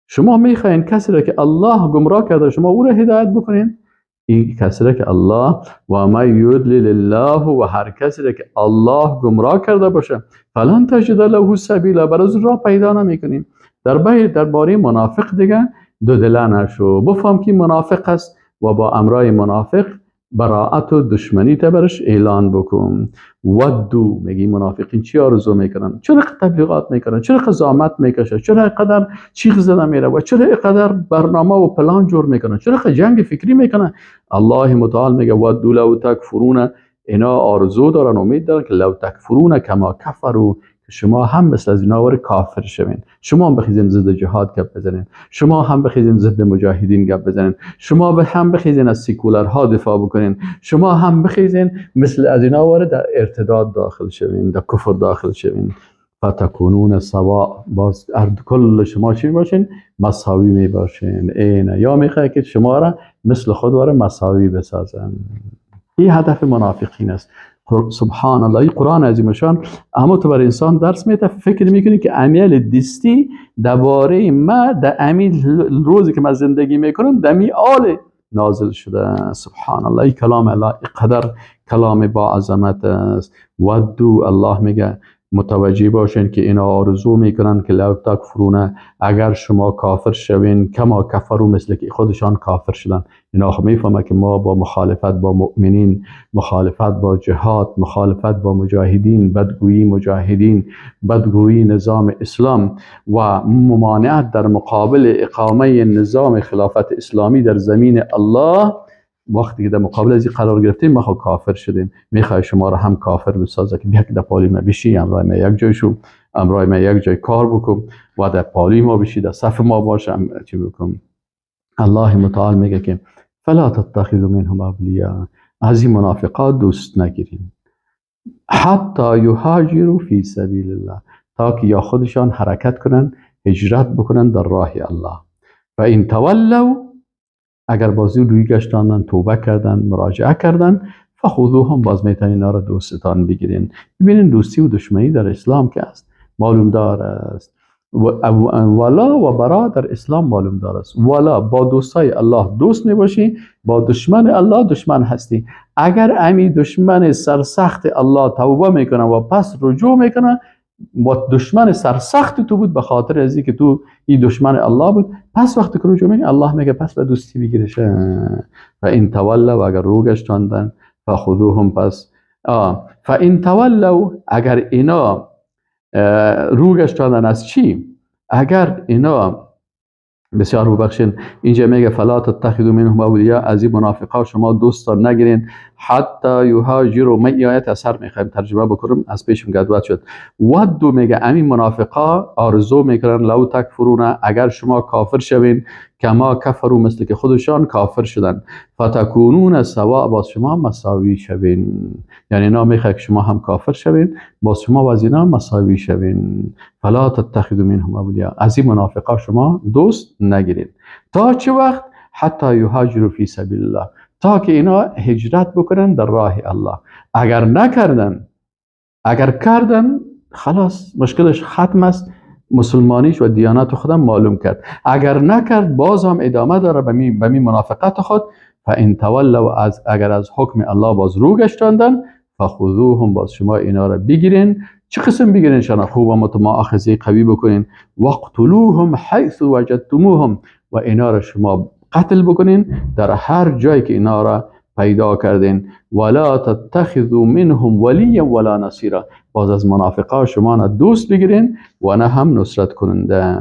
شما میخواین کسی را که الله گمراه کرده شما او را هدایت بکنین؟ این کسی را که الله و ما یضلل الله و هر کسی را که الله گمراه کرده باشه فلن تجد له سبیلا، برای راه پیدا نمیکنیم. درباره منافق دیگه دو دله نشو، بفهم که منافق است و با امرای منافق براعت و دشمنی تا برش اعلان بکن. ودو میگی منافقین چی آرزو میکنن؟ چرا تبلیغات میکنن؟ چرا زحمت میکشه؟ چرا قدر چیغ زده میره؟ و چرا قدر برنامه و پلان جور میکنن؟ چرا جنگ فکری میکنن؟ الله متعال میگه ودو لو تکفرون. اینا آرزو دارن، امید دارن که لو تکفرون کما کفروا، شما هم مثل از اینا ور کافر شوین، شما هم بخیزین ضد جهاد گپ بزنین، شما هم بخیزین ضد مجاهدین گپ بزنین، شما به هم بخیزین از سیکولرها دفاع بکنین، شما هم بخیزین مثل از اینا ور در ارتداد داخل شوین، در کفر داخل شوین. فتکونون سوا، باز کل شما چی باشین؟ مساوی می باشین. اینه یا میخواد که شما را مثل خود واره مساوی بسازن. این هدف منافقین است. سبحان الله، این قرآن عظیم شان اما تو بر انسان درس میده. فکر میکنی که امیال دستی درباره ما در امیل روزی که من زندگی میکنم دمی آل نازل شده. سبحان الله، این کلام الله قدر کلام با عظمت است. ودو، الله میگه متوجه باشین که اینا آرزو میکنن که لو تکفرون، اگر شما کافر شوین، کما کفرو، مثل که خودشان کافر شدن. اینا خب میفهمه که ما با مخالفت با مؤمنین، مخالفت با جهاد، مخالفت با مجاهدین، بدگویی مجاهدین، بدگویی نظام اسلام و ممانعت در مقابل اقامه نظام خلافت اسلامی در زمین الله، وقتی که در مقابل از این قرار گرفتیم ما خب کافر شدیم. میخوای شما را هم کافر بسازه که بیا که در پالی ما بشی، امرای ما یک جای شو، امرای ما یک جای کار بکن و در پالی ما بشی، در صف ما باش، چی بکن. الله متعال میگه که فلا تتخذوا منهم اولیاء، از این منافقات دوست نگیرین، حتی یهاجروا فی سبیل الله، تا که یا خودشان حرکت کنن، هجرت بکنن در راه الله. و این تولوا، اگر بازی روی گشتاندن، توبه کردن، مراجعه کردن، فخذوهم، باز میتونین اینا را دوستتان بگیرین. ببینین دوستی و دشمنی در اسلام که است معلوم دار است، ولا و برا در اسلام معلوم دار است. ولا با دوستای الله دوست میباشی، با دشمن الله دشمن هستی. اگر امی دشمن سرسخت الله توبه میکنه و پس رجوع میکنه، با دشمن سرسخت تو بود به خاطر از اینکه تو این دشمن الله بود، پس وقتی که رجوع میکنه الله میگه پس به دوستی بگیرش. و این تولوا، و اگر رو گشتاندن، فخذوهم، پس فان تولوا، اگر اینا رو گشتاندن از چی؟ اگر اینا، بسیار ببخشین، اینجا میگه فلا تتخذوا منهم اولیاء، از این منافقا شما دوستان نگیرین، حتی یهاجروا. من آیت اثر میخوایم ترجمه بکنم، از پیشم گدوت شد. ودو میگه امین منافقا آرزو میکنن لو تکفرون، اگر شما کافر شوین، کما کفرو، مثل که خودشان کافر شدن، فتکونون سوا، باز شما مساوی شوین. یعنی اینا میخواد که شما هم کافر شوین، باز شما و از اینا مساوی شوین. فلا تتخذوا منهم اولیاء، از این منافقا شما دوست نگیرین. تا چه وقت؟ حتی یهاجروا فی سبیل الله، تا که اینا هجرت بکنن در راه الله. اگر نکردن، اگر کردن خلاص مشکلش ختم است، مسلمانیش و دیانت خودم معلوم کرد. اگر نکرد باز هم ادامه داره به می منافقت خود. فان تولوا، از اگر از حکم الله باز رو گشتاندن، فخذوهم، باز شما اینا را بگیرین. چه قسم بگیرین؟ شما خوب و متماخذه قوی بکنین. وقتلوهم حیث وجدتموهم، و اینا را شما قتل بکنین در هر جایی که اینا را پیدا کردین. ولا تتخذوا منهم ولیا ولا نصیرا، باز از منافقا شما نه دوست بگیرین و نه هم نصرت کننده.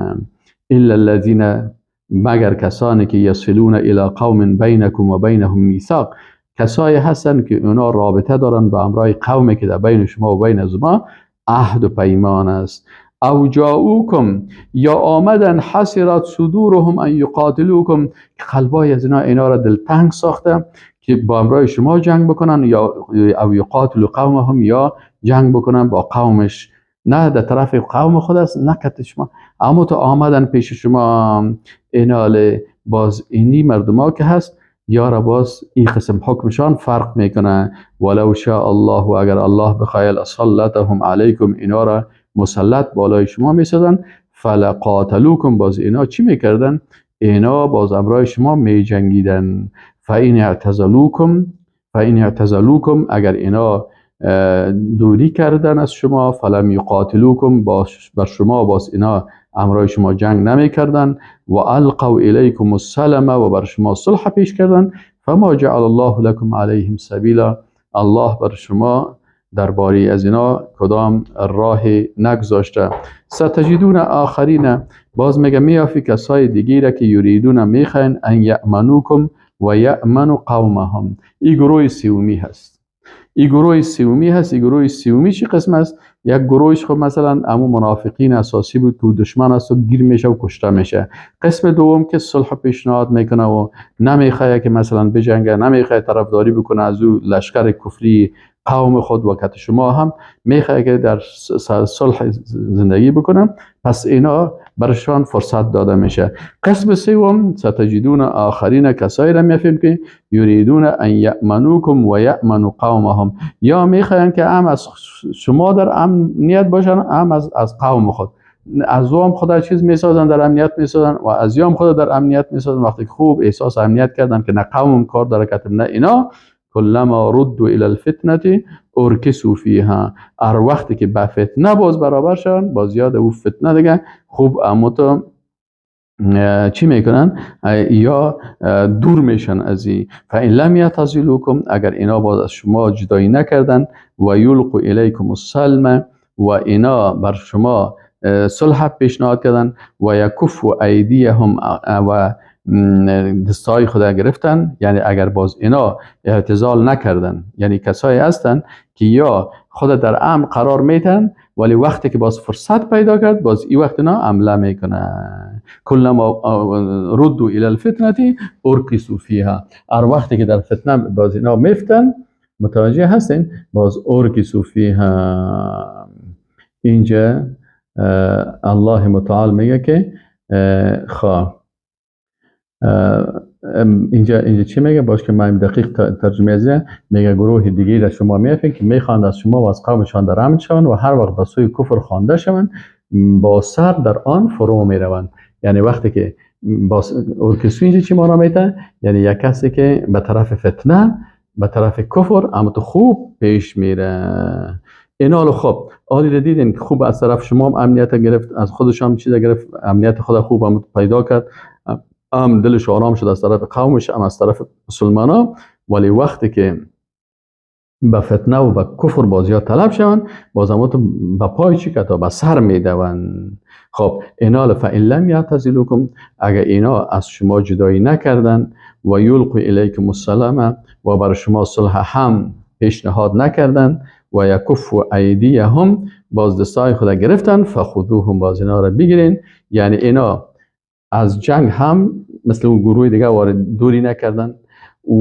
الا الذین، مگر کسانی که یصلون الی قوم بینکم و بینهم میثاق، کسایی هستن که اونا رابطه دارن با امرای قومی که در بین شما و بین از ما عهد و پیمان است. او جاؤکم، یا آمدن، حسرت صدورهم ان یقاتلوکم، که قلبای از اینا را دلتنگ ساخته که با امرای شما جنگ بکنن، یا او یقاتلوا قومهم، یا جنگ بکنن با قومش، نه در طرف قوم خود است نه کت شما، اما تو آمدن پیش شما اینال، باز اینی مردما که هست یا را باز این قسم حکمشان فرق میکنه. ولو شاء الله، اگر الله بخواه، لسلطهم علیکم، اینا را مسلط بالای شما میسازن. فلقاتلوکم، باز اینا چی میکردن؟ اینا باز امرای شما میجنگیدن. فإن اعتزلوکم، فإن اعتزلوکم، اگر اینا دوری کردن از شما، فلم یقاتلوکم، بر شما باز اینا امرای شما جنگ نمیکردن. و القوا الیکم السلم، و بر شما صلح پیش کردن. فما جعل الله لکم علیهم سبیلا، الله بر شما درباره از اینا کدام راه نگذاشته. ستجدون آخرین، باز میگه میافی کسای دیگه را که یریدون میخواین ان یأمنوکم و یأمن قومهم. این گروه سومی هست، این گروه سومی هست. این گروه سومی چی قسم است؟ یک گروهش خب مثلا امو منافقین اساسی بود که دشمن است و گیر میشه و کشته میشه. قسم دوم که صلح پیشنهاد میکنه و نمیخواد که مثلا بجنگه، نمیخواد طرفداری بکنه از او لشکر کفری قوم خود و کت شما هم میخواد که در صلح زندگی بکنن، پس اینا برشان فرصت داده میشه. قسم سوم ستجدون آخرین، کسایی را میفهمیم که یریدون ان یأمنوکم و یأمنوا قومهم، یا میخواین که هم از شما در امنیت باشن هم از قوم خود، از او هم خدا چیز میسازن در امنیت میسازن و از یام خدا در امنیت میسازن. وقتی خوب احساس امنیت کردن که نه قومم کار داره کتم نه اینا، کلما ردوا الی الفتنه ارکسوا فیها. هر وقتی که به فتنه باز برابر شوند، باز یاد او فتنه دیگه خوب اما تو چی میکنن یا دور میشن از این. فان لم یعتزلوکم، اگر اینا باز از شما جدایی نکردن، و یلقوا الیکم السلم، و اینا بر شما صلح پیشنهاد کردن، و یکفوا ایدیهم، و دستای خدا گرفتن، یعنی اگر باز اینا اعتزال نکردن، یعنی کسایی هستن که یا خود در امر قرار میتن ولی وقتی که باز فرصت پیدا کرد باز این وقت اینا عمله میکنن. کلما ردوا الی الفتنه ارکسوا فیها، هر وقتی که در فتنه باز اینا میفتن، متوجه هستین، باز ارکسوا فیها. اینجا الله متعال میگه که خواه اینجا چی میگه؟ باش که من دقیق ترجمه از میگه گروه دیگه را شما میافین که میخواند از شما و از قومشان در امن شوند و هر وقت به سوی کفر خوانده شوند با سر در آن فرو میروند. یعنی وقتی که با ارکسو اینجا چی معنا میده؟ یعنی یک کسی که به طرف فتنه، به طرف کفر اما تو خوب پیش میره. اینا خب عالی رو دیدین که خوب از طرف شما هم امنیت گرفت، از خودش هم چیز گرفت، امنیت خود خوب هم پیدا کرد، هم دلش آرام شد از طرف قومش هم از طرف مسلمان ها. ولی وقتی که به فتنه و به کفر بازی ها طلب شوند، باز هم به پای چی که تا به سر میدوند. خب اینا فان لم یعتزلوکم، اگر اینا از شما جدایی نکردن، و یلقوا الیکم السلام، و بر شما صلح هم پیشنهاد نکردن، و یکفوا ایدیهم، باز دستای خود گرفتن، فخذوهم، باز اینا را بگیرین. یعنی اینا از جنگ هم مثل اون گروه دیگه وارد دوری نکردن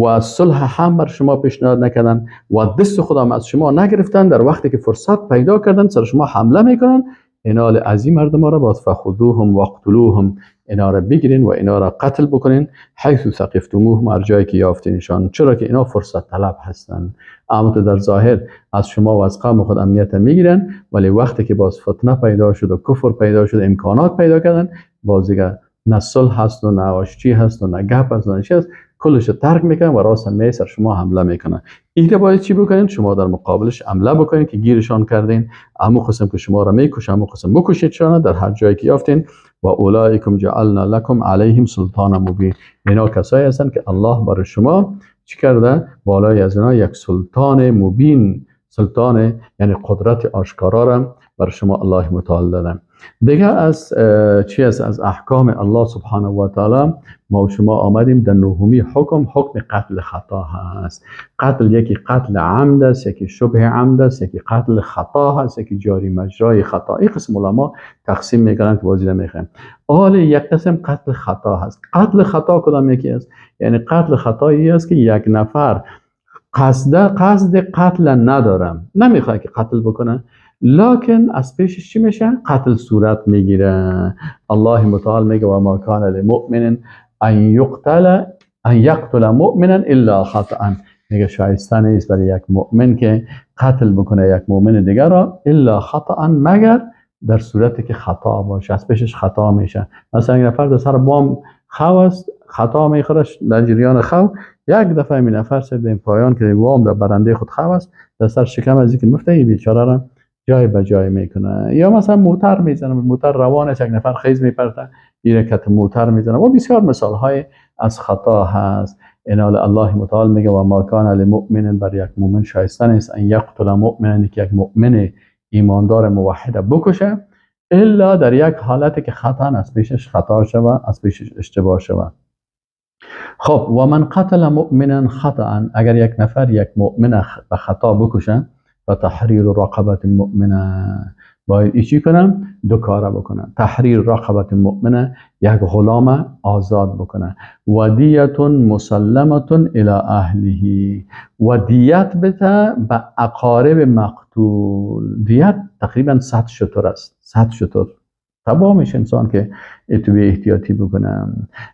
و صلح هم بر شما پیشنهاد نکردن و دست خودم از شما نگرفتن، در وقتی که فرصت پیدا کردن سر شما حمله میکنن، اینا از این مردم را باز فخذوهم واقتلوهم، اینا را بگیرین و اینا را قتل بکنین، حیث ثقفتموهم، هر جایی که یافتینشان. چرا که اینا فرصت طلب هستن، اما در ظاهر از شما و از قوم خود امنیت میگیرن، ولی وقتی که باز فتنه پیدا شد و کفر پیدا شد، امکانات پیدا کردن، باز دیگه نه صلح هست و نه آشتی هست و نه گپ هست و نه چی هست، کلش ترک میکنن و راست می سر شما حمله میکنن. اینجا باید چی بکنین؟ شما در مقابلش حمله بکنین که گیرشان کردین، امو قسم که شما را میکشن، امو قسم بکشید شان در هر جایی که یافتین. و اولئکم جعلنا لکم علیهم سلطان مبین، اینا کسایی هستن که الله بر شما چی کرده؟ بالای از اینا یک سلطان مبین، سلطان یعنی قدرت آشکارا را بر شما الله متعال داده. دیگه از چی است؟ از احکام الله سبحانه و تعالی ما و شما آمدیم در نهمی حکم، حکم قتل خطا هست. قتل یکی قتل عمد است، یکی شبه عمد است، یکی قتل خطا هست، یکی جاری مجرای خطا. این قسم علما تقسیم میکنن که بازی نمیخوایم. حال یک قسم قتل خطا هست. قتل خطا کدام یکی است؟ یعنی قتل خطایی است که یک نفر قصد قتل ندارم، نمیخواد که قتل بکنه، لکن از پیشش چی میشه؟ قتل صورت میگیره. الله متعال میگه و ما کان لمؤمن ان یقتل ان یقتل مؤمنا الا خطأ. میگه شایسته نیست برای یک مؤمن که قتل بکنه یک مؤمن دیگر را الا خطأ، مگر در صورتی که خطا باشه، از پیشش خطا میشه. مثلا یک نفر در سر بام خو است، خطا میخوره در جریان خو، یک دفعه این نفر سر به پایان که وام در برنده خود خو است، در سر شکم از اینکه مفته این بیچاره را جای به جای میکنه. یا مثلا موتر میزنه، موتر روان است، یک نفر خیز میپرته، این کت موتر میزنه. و بسیار مثال های از خطا هست. انال الله متعال میگه و ما کان لمؤمن، بر یک مؤمن شایسته نیست ان یقتل مؤمنا، که یک مؤمن ایماندار موحد بکشه، الا در یک حالتی که خطا از پیشش خطا شوه، از پیشش اشتباه شوه. خب و من قتل مؤمنا خطا، اگر یک نفر یک مؤمن به خطا بکشه، و تحریر رقبت مؤمنه، باید چی کنم؟ دو کاره بکنه. تحریر رقبت مؤمنه، یک غلام آزاد بکنه، و دیت مسلمه الی اهله، و دیت بده به اقارب مقتول. دیت تقریبا 100 شتر است، 100 شتر تباه میشه انسان که اتوی احتیاطی بکنه.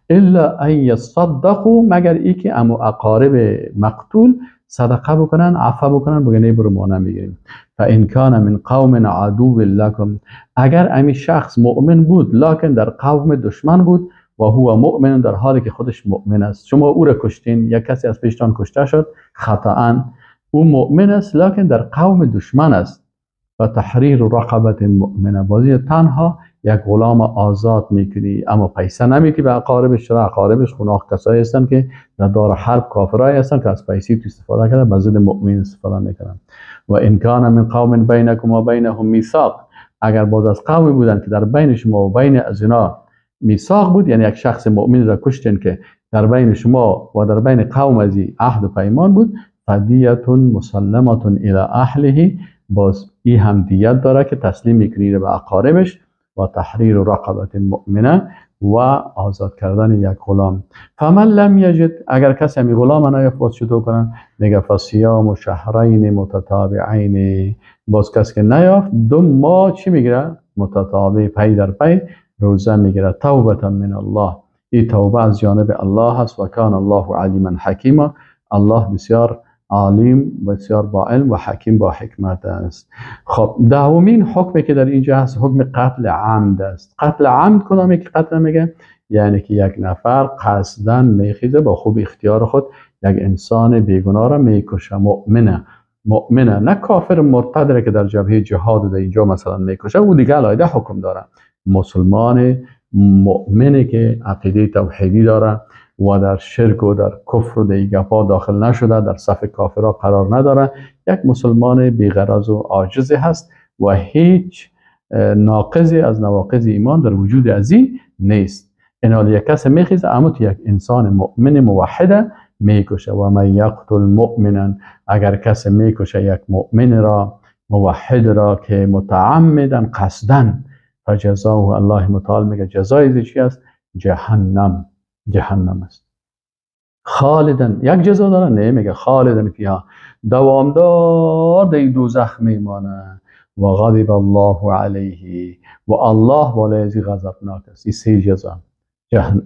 الا ان یصدقوا، مگر ای که امو اقارب مقتول صدقه بکنن، عفو بکنن، بگن ای برو ما نمیگیریم. فان کان من قوم عدو لکم، اگر امی شخص مؤمن بود لکن در قوم دشمن بود، و هو مؤمن، در حالی که خودش مؤمن است. شما او را کشتین، یک کسی از پیشتان کشته شد خطأ، او مؤمن است لکن در قوم دشمن است. و تحریر رقبت مؤمنه، بازی تنها یک غلام آزاد میکنی اما پیسه نمیتی به اقاربش. چرا؟ اقاربش خوناخ کسایی هستند که در دار حرب کافرایی هستند که از پیسه تو استفاده کردن، به ضد مؤمن استفاده میکنن. و ان کان من قوم بینکم و بینهم میثاق، اگر باز از قومی بودند که در بین شما و بین از اینا میثاق بود، یعنی یک شخص مؤمن را کشتن که در بین شما و در بین قوم ازی عهد و پیمان بود، فدیة مسلمة الی اهله، باز ای هم دیت داره که تسلیم میکنی به اقاربش. و تحریر رقبت مؤمنه، و آزاد کردن یک غلام. فمن لم یجد، اگر کسی همی غلام نیافت باز چطور کنن؟ میگه فصیام شهرین متتابعین، باز کسی که نیافت 2 ماه چی میگیره؟ متتابع، پی در پی روزه میگیره. توبة من الله، این توبه از جانب الله هست. و کان الله علیما حکیما، الله بسیار عالم، بسیار با علم و حکیم با حکمت است. خب دومین حکمی که در اینجا هست حکم قتل عمد است. قتل عمد کدامی که قتل میگه؟ یعنی که یک نفر قصداً میخیزه با خوب اختیار خود یک انسان بیگناه را میکشه، مؤمنه، مؤمنه، نه کافر مرتد که در جبهه جهاد در اینجا مثلا میکشه، او دیگه علیحده حکم داره. مسلمان مؤمنه که عقیده توحیدی داره و در شرک و در کفر و در گپا داخل نشده، در صف کافرها قرار نداره، یک مسلمان بی‌غرض و عاجزی هست و هیچ ناقضی از نواقض ایمان در وجود ازی نیست. اینال یک کس میخیزه اما تو یک انسان مؤمن موحده میکشه. و من یقتل مؤمنا، اگر کس میکشه یک مؤمن را، موحد را که متعمدا قصدا، فجزاه الله متعال میگه جزای چی است؟ جهنم، جهنم است. خالدن، یک جزا داره؟ نه، میگه خالدن فیها، دوامدار در دوزخ میمانه. و غضب الله علیه، و الله بالای ازی غضبناک است. این 3 جزا،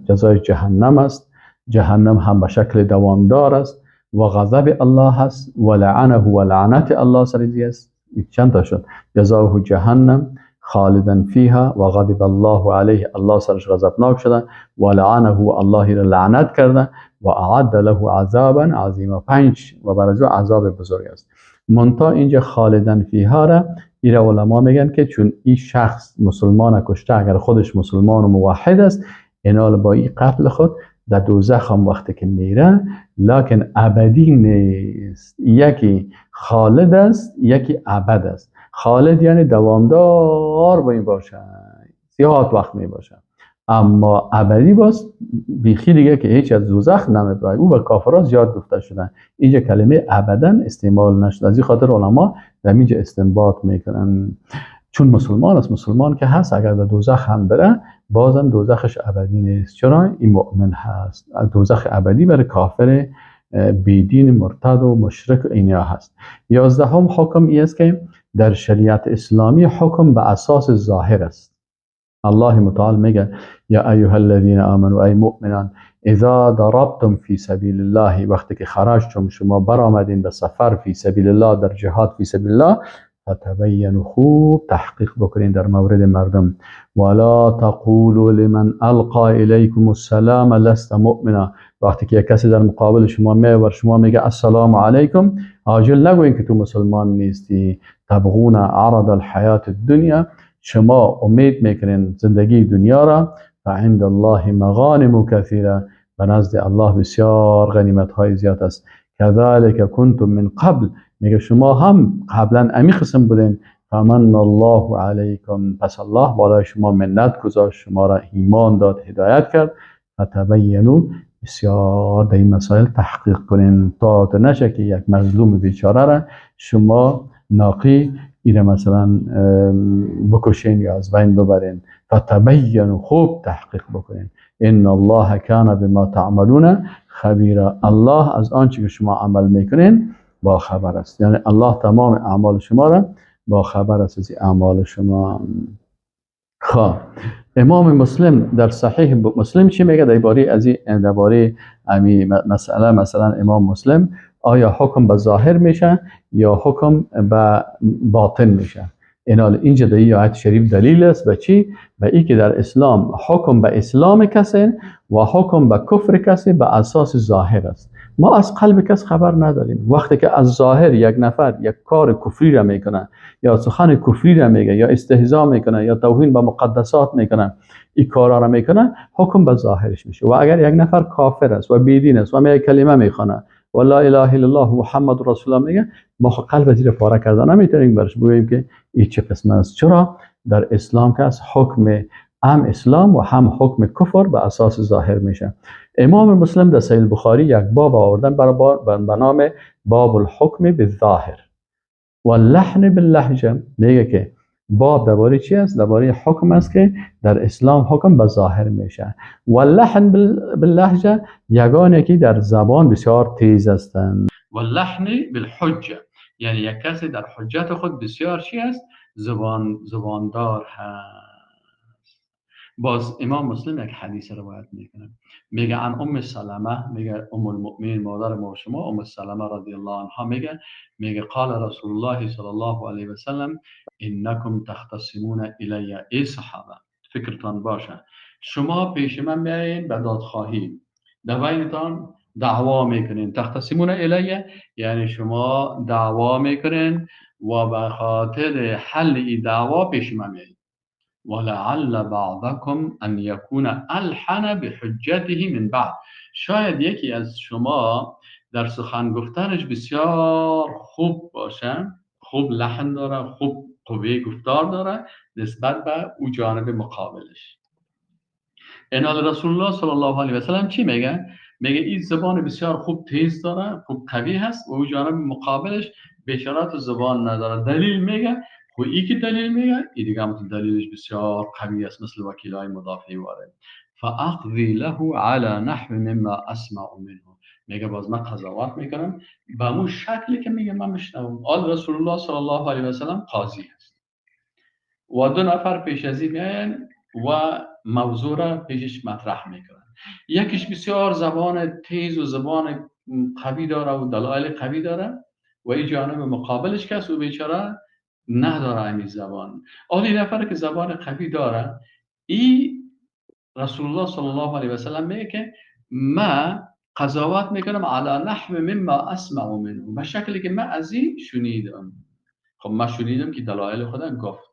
جزای جهنم است، جهنم هم به شکل دوامدار است، و غضب الله است، و لعنه و لعنت الله سر ازی است. این چند تا شد؟ جزاه جهنم خالدا فیها و غضب الله علیه، الله سرش غضبناک شده، و لعنه و الله را لعنت کرده، و اعد له عذابا عظیما، 5 و بر از او عذاب بزرگ است. منتها اینجا خالدا فیها را ایره علما میگن که چون این شخص مسلمان کشته، اگر خودش مسلمان و موحد است، اینال با این قتل خود در دوزخ هم وقتی که میره، لکن ابدی نیست. یکی خالد است، یکی ابد است. خالد یعنی دوامدار با این باشه، زیاد وقت می باشه، اما ابدی باز بیخی دیگه که هیچ از دوزخ نمیبره. او به کافرها زیاد گفته شدن، اینجا کلمه ابدا استعمال نشده. از این خاطر علما در اینجا استنباط میکنن چون مسلمان است، مسلمان که هست اگر در دوزخ هم بره بازم دوزخش ابدی نیست. چرا؟ این مؤمن هست. دوزخ ابدی برای کافر بیدین مرتد و مشرک اینا هست. 11 حکم ای است که در شریعت اسلامی حکم به اساس ظاهر است. الله متعال میگه یا ایها الذین آمنوا، ای مؤمنان، اذا ضربتم فی سبیل الله، وقتی که خرجتم شما برآمدین به سفر، فی سبیل الله، در جهاد فی سبیل الله، فتبینوا، خوب تحقیق بکنین در مورد مردم. ولا تقولوا لمن القى الیکم السلام لست مؤمنا، وقتی که یک کسی در مقابل شما میاد و شما میگه السلام علیکم، عاجل نگوین که تو مسلمان نیستی. تبغون عرض الحیات الدنیا، شما امید میکنین زندگی دنیا را. فعند الله مغانم کثیره، به نزد الله بسیار غنیمت های زیاد است. كذلك کنتم من قبل، میگه شما هم قبلا امی قسم بودین. فمن الله علیکم، پس الله بالای شما منت گذاشت، شما را ایمان داد، هدایت کرد. فتبینوا، بسیار در این مسائل تحقیق کنین تا نشه که یک مظلوم بیچاره را شما ناقی ایره مثلا بکشین یا از بین ببرین. فتبینوا، خوب تحقیق بکنین. ان الله کان بما تعملون خبیرا، الله از آنچه که شما عمل میکنین با خبر است. یعنی الله تمام اعمال شما را با خبر است از اعمال شما. خب امام مسلم در صحیح مسلم چی میگه درباره از درباره امی مسئله؟ مثلا امام مسلم آیا حکم به ظاهر میشه یا حکم به باطن میشه؟ اینال اینجا در این آیت شریف دلیل است به چی؟ به ای که در اسلام حکم به اسلام کسی و حکم به کفر کسی به اساس ظاهر است. ما از قلب کس خبر نداریم. وقتی که از ظاهر یک نفر یک کار کفری را میکنه یا سخن کفری را میگه یا استهزا میکنه یا توهین به مقدسات میکنه، این کارا را میکنه، حکم به ظاهرش میشه. و اگر یک نفر کافر است و بیدین است و می کلمه میخونه و لا اله الا الله محمد رسول الله میگه، ما قلب از این پاره کردن نمیتونیم برش بگوییم که این چه قسم است. چرا؟ در اسلام که از حکم هم اسلام و هم حکم کفر به اساس ظاهر میشه. امام مسلم در صحیح بخاری یک باب آوردن به نام باب الحکم بالظاهر و لحن باللهجه. میگه که باب درباره چی است؟ درباره حکم است که در اسلام حکم به ظاهر میشه و لحن باللهجه یگانه که در زبان بسیار تیز هستند و لحن بالحجه، یعنی یک کسی در حجت خود بسیار چی است؟ زباندار هست. باز امام مسلم یک حدیث روایت میکنه، میگه عن ام سلمه، میگه ام المؤمنین مادر ما و شما ام سلمه رضی الله عنها میگه قال رسول الله صلی الله علیه و سلم انکم تختصمون الی، ای صحابه فکرتان باشه شما پیش من میایین به دادخواهی، در بینتان دعوا میکنین. تختصمون الی یعنی شما دعوا میکنین و به خاطر حل این دعوا پیش من میایین. ولعل بعضکم ان یکون الحن بحجته من بعد، شاید یکی از شما در سخن گفتنش بسیار خوب باشه، خوب لحن داره، خوب قوه گفتار داره نسبت به او جانب مقابلش. اینال رسول الله صلی الله علیه و سلم چی میگه؟ میگه این زبان بسیار خوب تیز داره، خوب قوی هست و او جانب مقابلش بیچاره زبان نداره. دلیل میگه، خب ای که دلیل میگه، ای دیگه هم دلیلش بسیار قوی است مثل وکیلای مدافعی واره. فاقضی له على نحو مما اسمع منه، میگه باز من قضاوت میکنم به مو شکلی که میگه من میشنوم. آل رسول الله صلی الله علیه و سلم قاضی است و دو نفر پیش از این میاین و موضوع را پیشش مطرح میکنن. یکیش بسیار زبان تیز و زبان قوی داره و دلایل قوی داره و این جانب مقابلش کس و بیچاره نداره همین زبان. آن این نفر که زبان قوی داره، ای رسول الله صلی الله علیه و سلم میگه که ما قضاوت میکنم علی نحو مما اسمع منه، به شکلی که من از این شنیدم. خب من شنیدم که دلایل خودم گفت.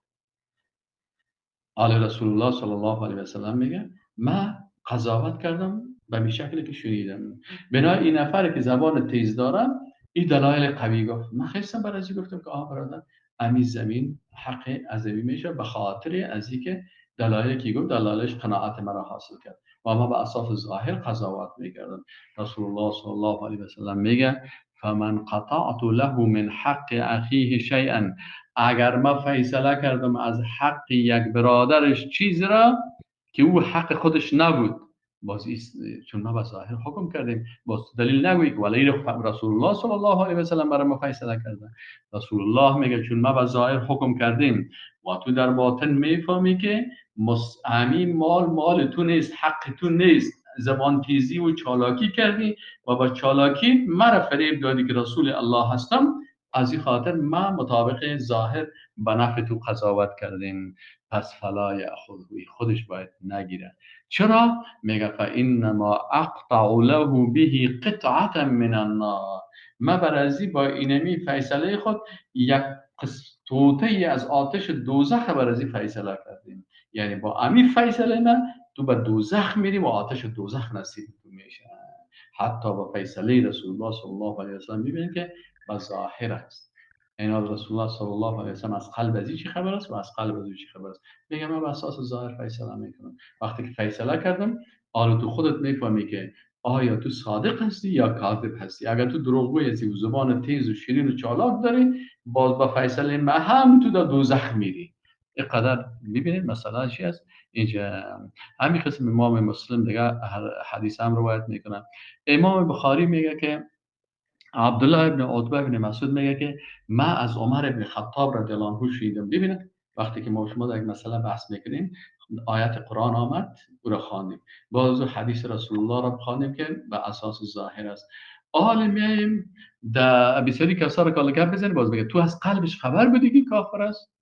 آل رسول الله صلی الله علیه و سلم میگه من قضاوت کردم به شکلی که شنیدم. بنای این نفر که زبان تیز داره این دلایل قوی گفت. من خیلی برای از گفتم که آها برادر امی زمین حق ازمی میشه به خاطر از اینکه دلایلی که گفت دلایلش قناعت مرا حاصل کرد و ما به اساس ظاهر قضاوت میکردم. رسول الله صلی الله علیه و سلم میگه فمن قطعت له من حق اخیه شیئا، اگر ما فیصله کردم از حق یک برادرش چیز را که او حق خودش نبود، باز چون ما به ظاهر حکم کردیم باز دلیل نگویی که ولی رسول الله صلی الله علیه و سلم برای ما فیصله کرده. رسول الله میگه چون ما به ظاهر حکم کردیم و تو در باطن میفهمی که امی مال تو نیست، حق تو نیست، زبان تیزی و چالاکی کردی و با چالاکی مرا فریب دادی که رسول الله هستم، از این خاطر ما مطابق ظاهر به نفع تو قضاوت کردیم. پس فلا یأخذه، خودش باید نگیره. چرا؟ میگه فانما اقطع له به قطعه من النار، ما برازی با اینمی فیصله خود یک توته از آتش دوزخ برازی فیصله کردیم. یعنی با امی فیصله نه تو به دوزخ میری و آتش دوزخ نصیب تو میشه. حتی با فیصله رسول الله صلی الله علیه و سلم میبینیم که به ظاهر است. اینا رسول الله صلی الله علیه و سلم از قلب از چی خبر است و از قلب از چی خبر است. میگه من به اساس ظاهر فیصله میکنم. وقتی که فیصله کردم آیا تو خودت میفهمی که آیا تو صادق هستی یا کاذب هستی. اگر تو دروغگوی هستی و زبان تیز و شیرین و چالاک داری، باز با فیصله ما هم تو در دوزخ میری. اینقدر میبینید مثلا چی است اینجا. همین قسم امام مسلم دیگه حدیث هم روایت میکنه. امام بخاری میگه که عبدالله ابن عتبه ابن مسعود میگه که ما از عمر ابن خطاب رضی الله عنه شنیدم. ببینید وقتی که ما شما در یک مسئله بحث میکنیم، آیت قرآن آمد او را خواندیم، باز حدیث رسول الله را خواندیم که به اساس ظاهر است. حال میایم در بسیاری کسا را کالا گپ بزنیم، باز میگه تو از قلبش خبر بودی که کافر است؟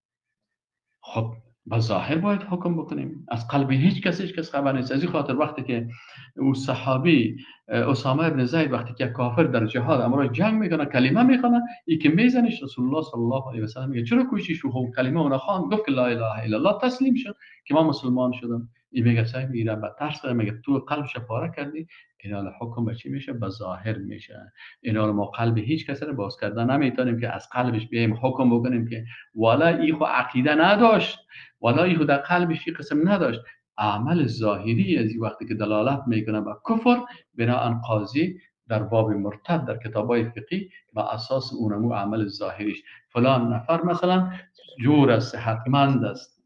خب با ظاهر باید حکم بکنیم، از قلب هیچ کس خبر نیست. از این خاطر وقتی که او صحابی اسامه ابن زید وقتی که کافر در جهاد امرای جنگ میکنه، کلمه میخونه، ای که میزنش، رسول الله صلی الله علیه و سلم میگه چرا کوشیش رو؟ خب کلمه اون خوان، گفت که لا اله الا الله، تسلیم شد که ما مسلمان شدم. این میگه صاحب میره به ترس، میگه تو قلبش پاره کردی. اینا حکم به چی میشه؟ به ظاهر میشه. اینا ما قلب هیچ کس رو باز کردن نمیتونیم که از قلبش بیایم حکم بکنیم که والا ای خو عقیده نداشت، والا ای خو در قلبش قسم نداشت. عمل ظاهری از این وقتی که دلالت میکنه به کفر، بناء قاضی در باب مرتد در کتابای فقهی به اساس اونمو عمل ظاهریش، فلان نفر مثلا جور است، صحتمند است،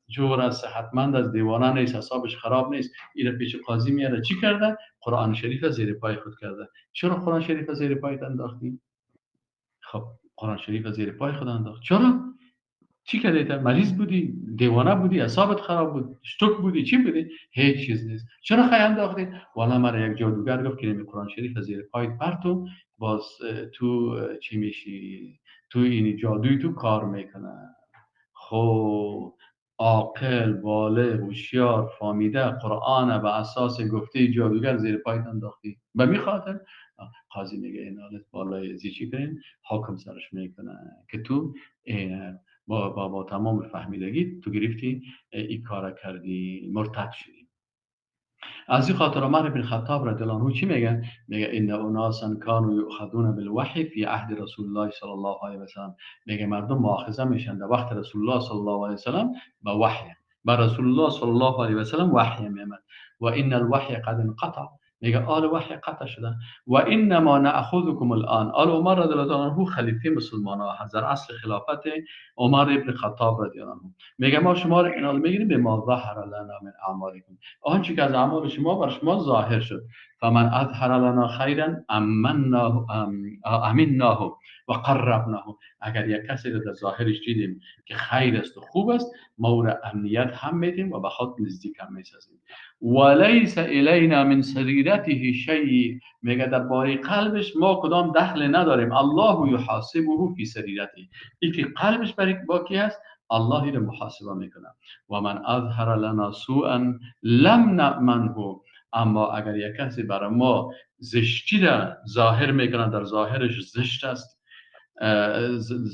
جور است، صحتمند است، دیوانه نیست، حسابش خراب نیست، ایره پیش قاضی میاره، چی کرده؟ قرآن شریف زیر پای خود کرده. چرا قرآن شریف زیر پای انداختی؟ خب قرآن شریف زیر پای خود انداخت. چرا؟ چی کردی؟ مریض بودی، دیوانه بودی، اعصابت خراب بود، شتوک بودی، چی بودی؟ هیچ چیز نیست. چرا خی انداختی؟ والا مرا یک جادوگر گفت که قرآن شریف زیر پایت پرتو، باز تو چی میشی؟ تو این جادوی تو کار میکنه. خب عاقل، بالغ، هوشیار، فامیده، قرآن به اساس گفته جادوگر زیر پایت انداختی. به می خاطر قاضی میگه این حالت بالای چی کنین؟ حاکم سرش میکنه که تو با تمام فهمیدگی تو گرفتی این کار کردی، مرتد شدی. از این خاطر عمر بن خطاب رضی الله عنه چی میگه؟ میگه ان اناسا کانوا یؤخذون بالوحی فی عهد رسول الله صلی الله علیه و سلم. میگه مردم مؤاخذه میشن در وقت رسول الله صلی الله علیه و سلم با وحی، با رسول الله صلی الله علیه و سلم وحی میامد. و ان الوحی قد انقطع، میگه آل وحی قطع شده. و انما ناخذکم الان. آل عمر رضی الله عنه خلیفه مسلمان ها در اصل خلافت عمر ابن خطاب رضی الله عنه، میگه ما شما رو اینال میگیریم به ما ظهر لنا من اعمالکم، آنچه که از اعمال شما بر شما ظاهر شد. فمن اظهر لنا خیرا امناه امناه و قربناه. اگر یک کسی رو در ظاهرش دیدیم که خیر است و خوب است، ما او را امنیت هم میدیم و به خود نزدیک هم میسازیم. ولیس الینا من سریرته شیء، میگه درباره قلبش ما کدام دخل نداریم. الله یحاسبه فی سریرته، این که قلبش برای باکی است الله را محاسبه میکنه. و من اظهر لنا سوءا لم نأمنه، اما اگر یک کسی برای ما زشتی را ظاهر میکنه، در ظاهرش زشت است،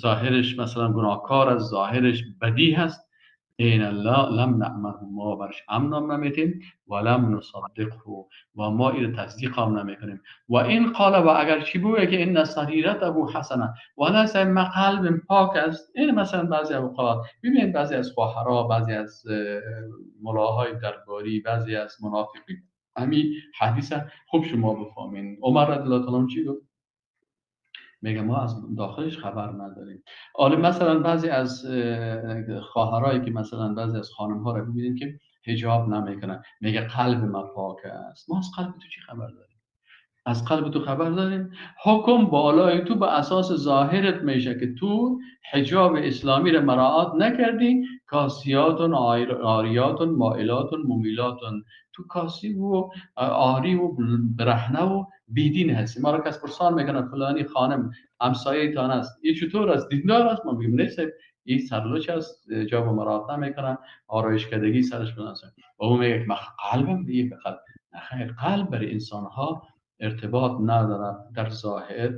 ظاهرش مثلا گناهکار است، ظاهرش بدی هست، این الله لم نأمنه، ما برش امن نمیتیم، و لم نصدقه، و ما این تصدیق هم نمیکنیم. و این قال، و اگر چی بوه که این سریرته حسنه و لیس قلب پاک است. این مثلا بعضی اوقات ببینید بعضی از خواهرها، بعضی از ملاهای درباری، بعضی از منافقین، همین حدیث خوب شما بفهمین. عمر رضی الله تعالی چی گفت؟ میگه ما از داخلش خبر نداریم. حالا مثلا بعضی از خواهرایی که مثلا بعضی از خانم ها رو ببینیم که حجاب نمیکنن، میگه قلب ما پاک است. ما از قلب تو چی خبر داریم؟ از قلب تو خبر داریم؟ حکم بالای تو به اساس ظاهرت میشه که تو حجاب اسلامی رو مراعات نکردی، کاسیاتون، عاریاتون، مائلاتون، ممیلاتون، تو کاسی و آری و برهنه و بیدین هستی. ما را کس پرسان میکنه فلانی خانم همسایه تان است، این چطور است، دیندار است؟ ما میگیم نیست، این سرلوچ است، حجاب مراعات نمیکنه، آرایش کردگی سرش بلند است. و او میگه که من قلبم دیگه به قلب. نه، قلب برای انسان ها ارتباط نداره. در ظاهر،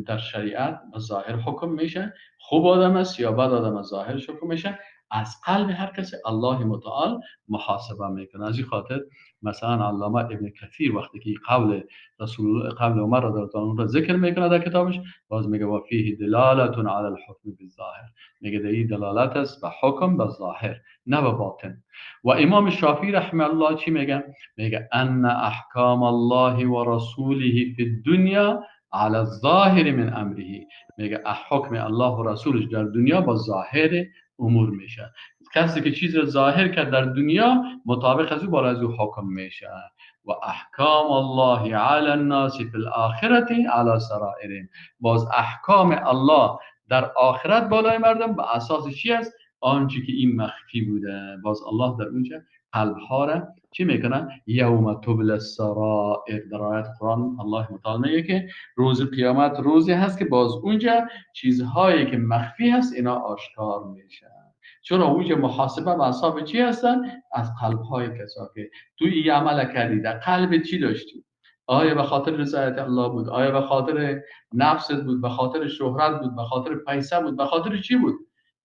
در شریعت به ظاهر حکم میشه، خوب آدم است یا بد آدم است، ظاهرش حکم میشه. از قلب هر کسی الله متعال محاسبه میکنه. از این خاطر مثلا علامه ابن کثیر وقتی که قول رسول قول عمر رضی الله عنه را ذکر میکنه در کتابش، باز میگه و فیه دلالت علی الحکم بالظاهر، میگه در این دلالت است به حکم به ظاهر نه به باطن. و امام شافعی رحمه الله چی میگه؟ میگه ان احکام الله و رسوله فی الدنیا علی الظاهر من امره. میگه حکم الله و رسولش در دنیا با ظاهر امور میشه. کسی که چیز را ظاهر کرد در دنیا مطابق از او بالا از او حکم میشه. و احکام الله علی الناس فی الاخرة علی سرائرهم. باز احکام الله در آخرت بالای مردم به اساس چی است؟ آنچه که این مخفی بوده. باز الله در اونجا قلب ها را چی میکنه؟ یوم تبل السرائر. در آیت قرآن الله متعال میگه که روز قیامت روزی هست که باز اونجا چیزهایی که مخفی هست اینا آشکار میشه. چرا اونجا محاسبه به حساب چی هستن؟ از قلب های کسا که تو این عمل کردی در قلب چی داشتی؟ آیا به خاطر رضایت الله بود؟ آیا به خاطر نفست بود؟ به خاطر شهرت بود؟ به خاطر پیسه بود؟ به خاطر چی بود؟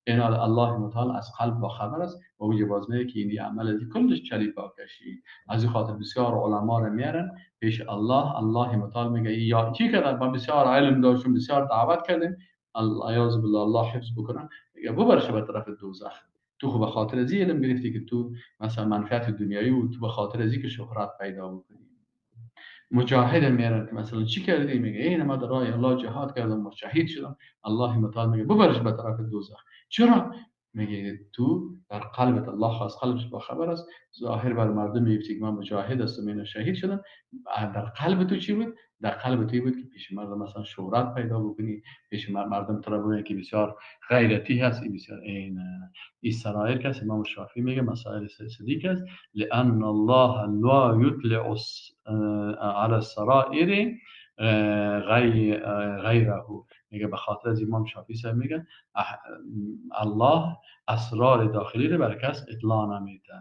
این الله متعال از قلب با خبر است و اونجا باز میگه که این عمل از کلش چلیپا کشید. از این خاطر بسیار علما رو میارن پیش الله، الله متعال میگه یا چی کردن؟ ما بسیار علم داشتیم، بسیار دعوت کردیم، العیاذ بالله الله حفظ بکنه، میگه ببرش به طرف دوزخ. تو خب به خاطر از این علم گرفتی که تو مثلا منفعت دنیایی و تو به خاطر از این که شهرت پیدا بکنی. مجاهد میارن که مثلا چی کردی؟ میگه این ما در راه الله جهاد کردم و شهید شدم. الله متعال میگه ببرش به طرف دوزخ. چرا؟ میگه تو در قلبت الله از قلبش با خبر است، ظاهر بر مردم میگه که من مجاهد هستم، اینا شهید شدم. در قلب تو چی بود؟ در قلب تو بود که پیش مردم مثلا شهرت پیدا بکنی، پیش مردم تو ببینن که بسیار غیرتی هست. این بسیار این سرائر که امام شافعی میگه مسائل صدیق است، لان الله لا یطلع على السرائر غیره. میگه به خاطر از امام شافعی صاحب میگه الله اسرار داخلی رو بر کس اطلاع نمیده.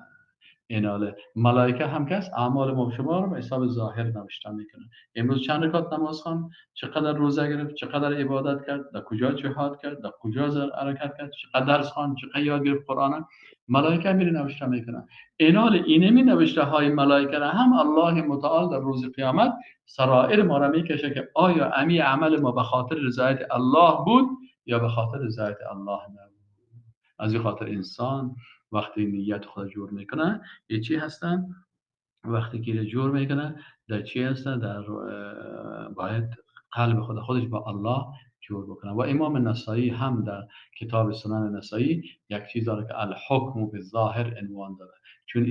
ایناله ملائکه هم کس اعمال ما شما رو به حساب ظاهر نوشته میکنه. امروز چند رکعت نماز خواند، چقدر روزه گرفت، چقدر عبادت کرد، در کجا جهاد کرد، در کجا حرکت کرد، چقدر درس خواند، چقدر یاد گرفت قرآن، ملائکه میره نوشته میکنه. اینال اینمی نوشته های ملائکه را هم الله متعال در روز قیامت سرائر ما را میکشه که آیا امی عمل ما به خاطر رضایت الله بود یا به خاطر رضایت الله نبود. از این خاطر انسان وقتی نیت خود جور میکنه یه چی هستن، وقتی که جور میکنه در چی هستن، در باید قلب خودش با الله جور بکنه. و امام نسائی هم در کتاب سنن نسائی یک چیز داره که الحکم بالظاهر عنوان داره، چون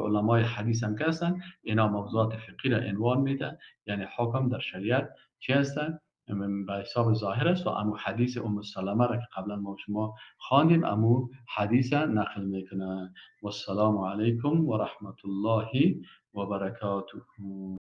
علمای حدیث هم که هستن اینا موضوعات فقهی را عنوان میده، یعنی حکم در شریعت چی هستن به حساب ظاهر است. و امو حدیث ام سلمه را که قبلا ما شما خواندیم امو حدیث نقل میکنه. والسلام علیکم و رحمت الله و برکاته.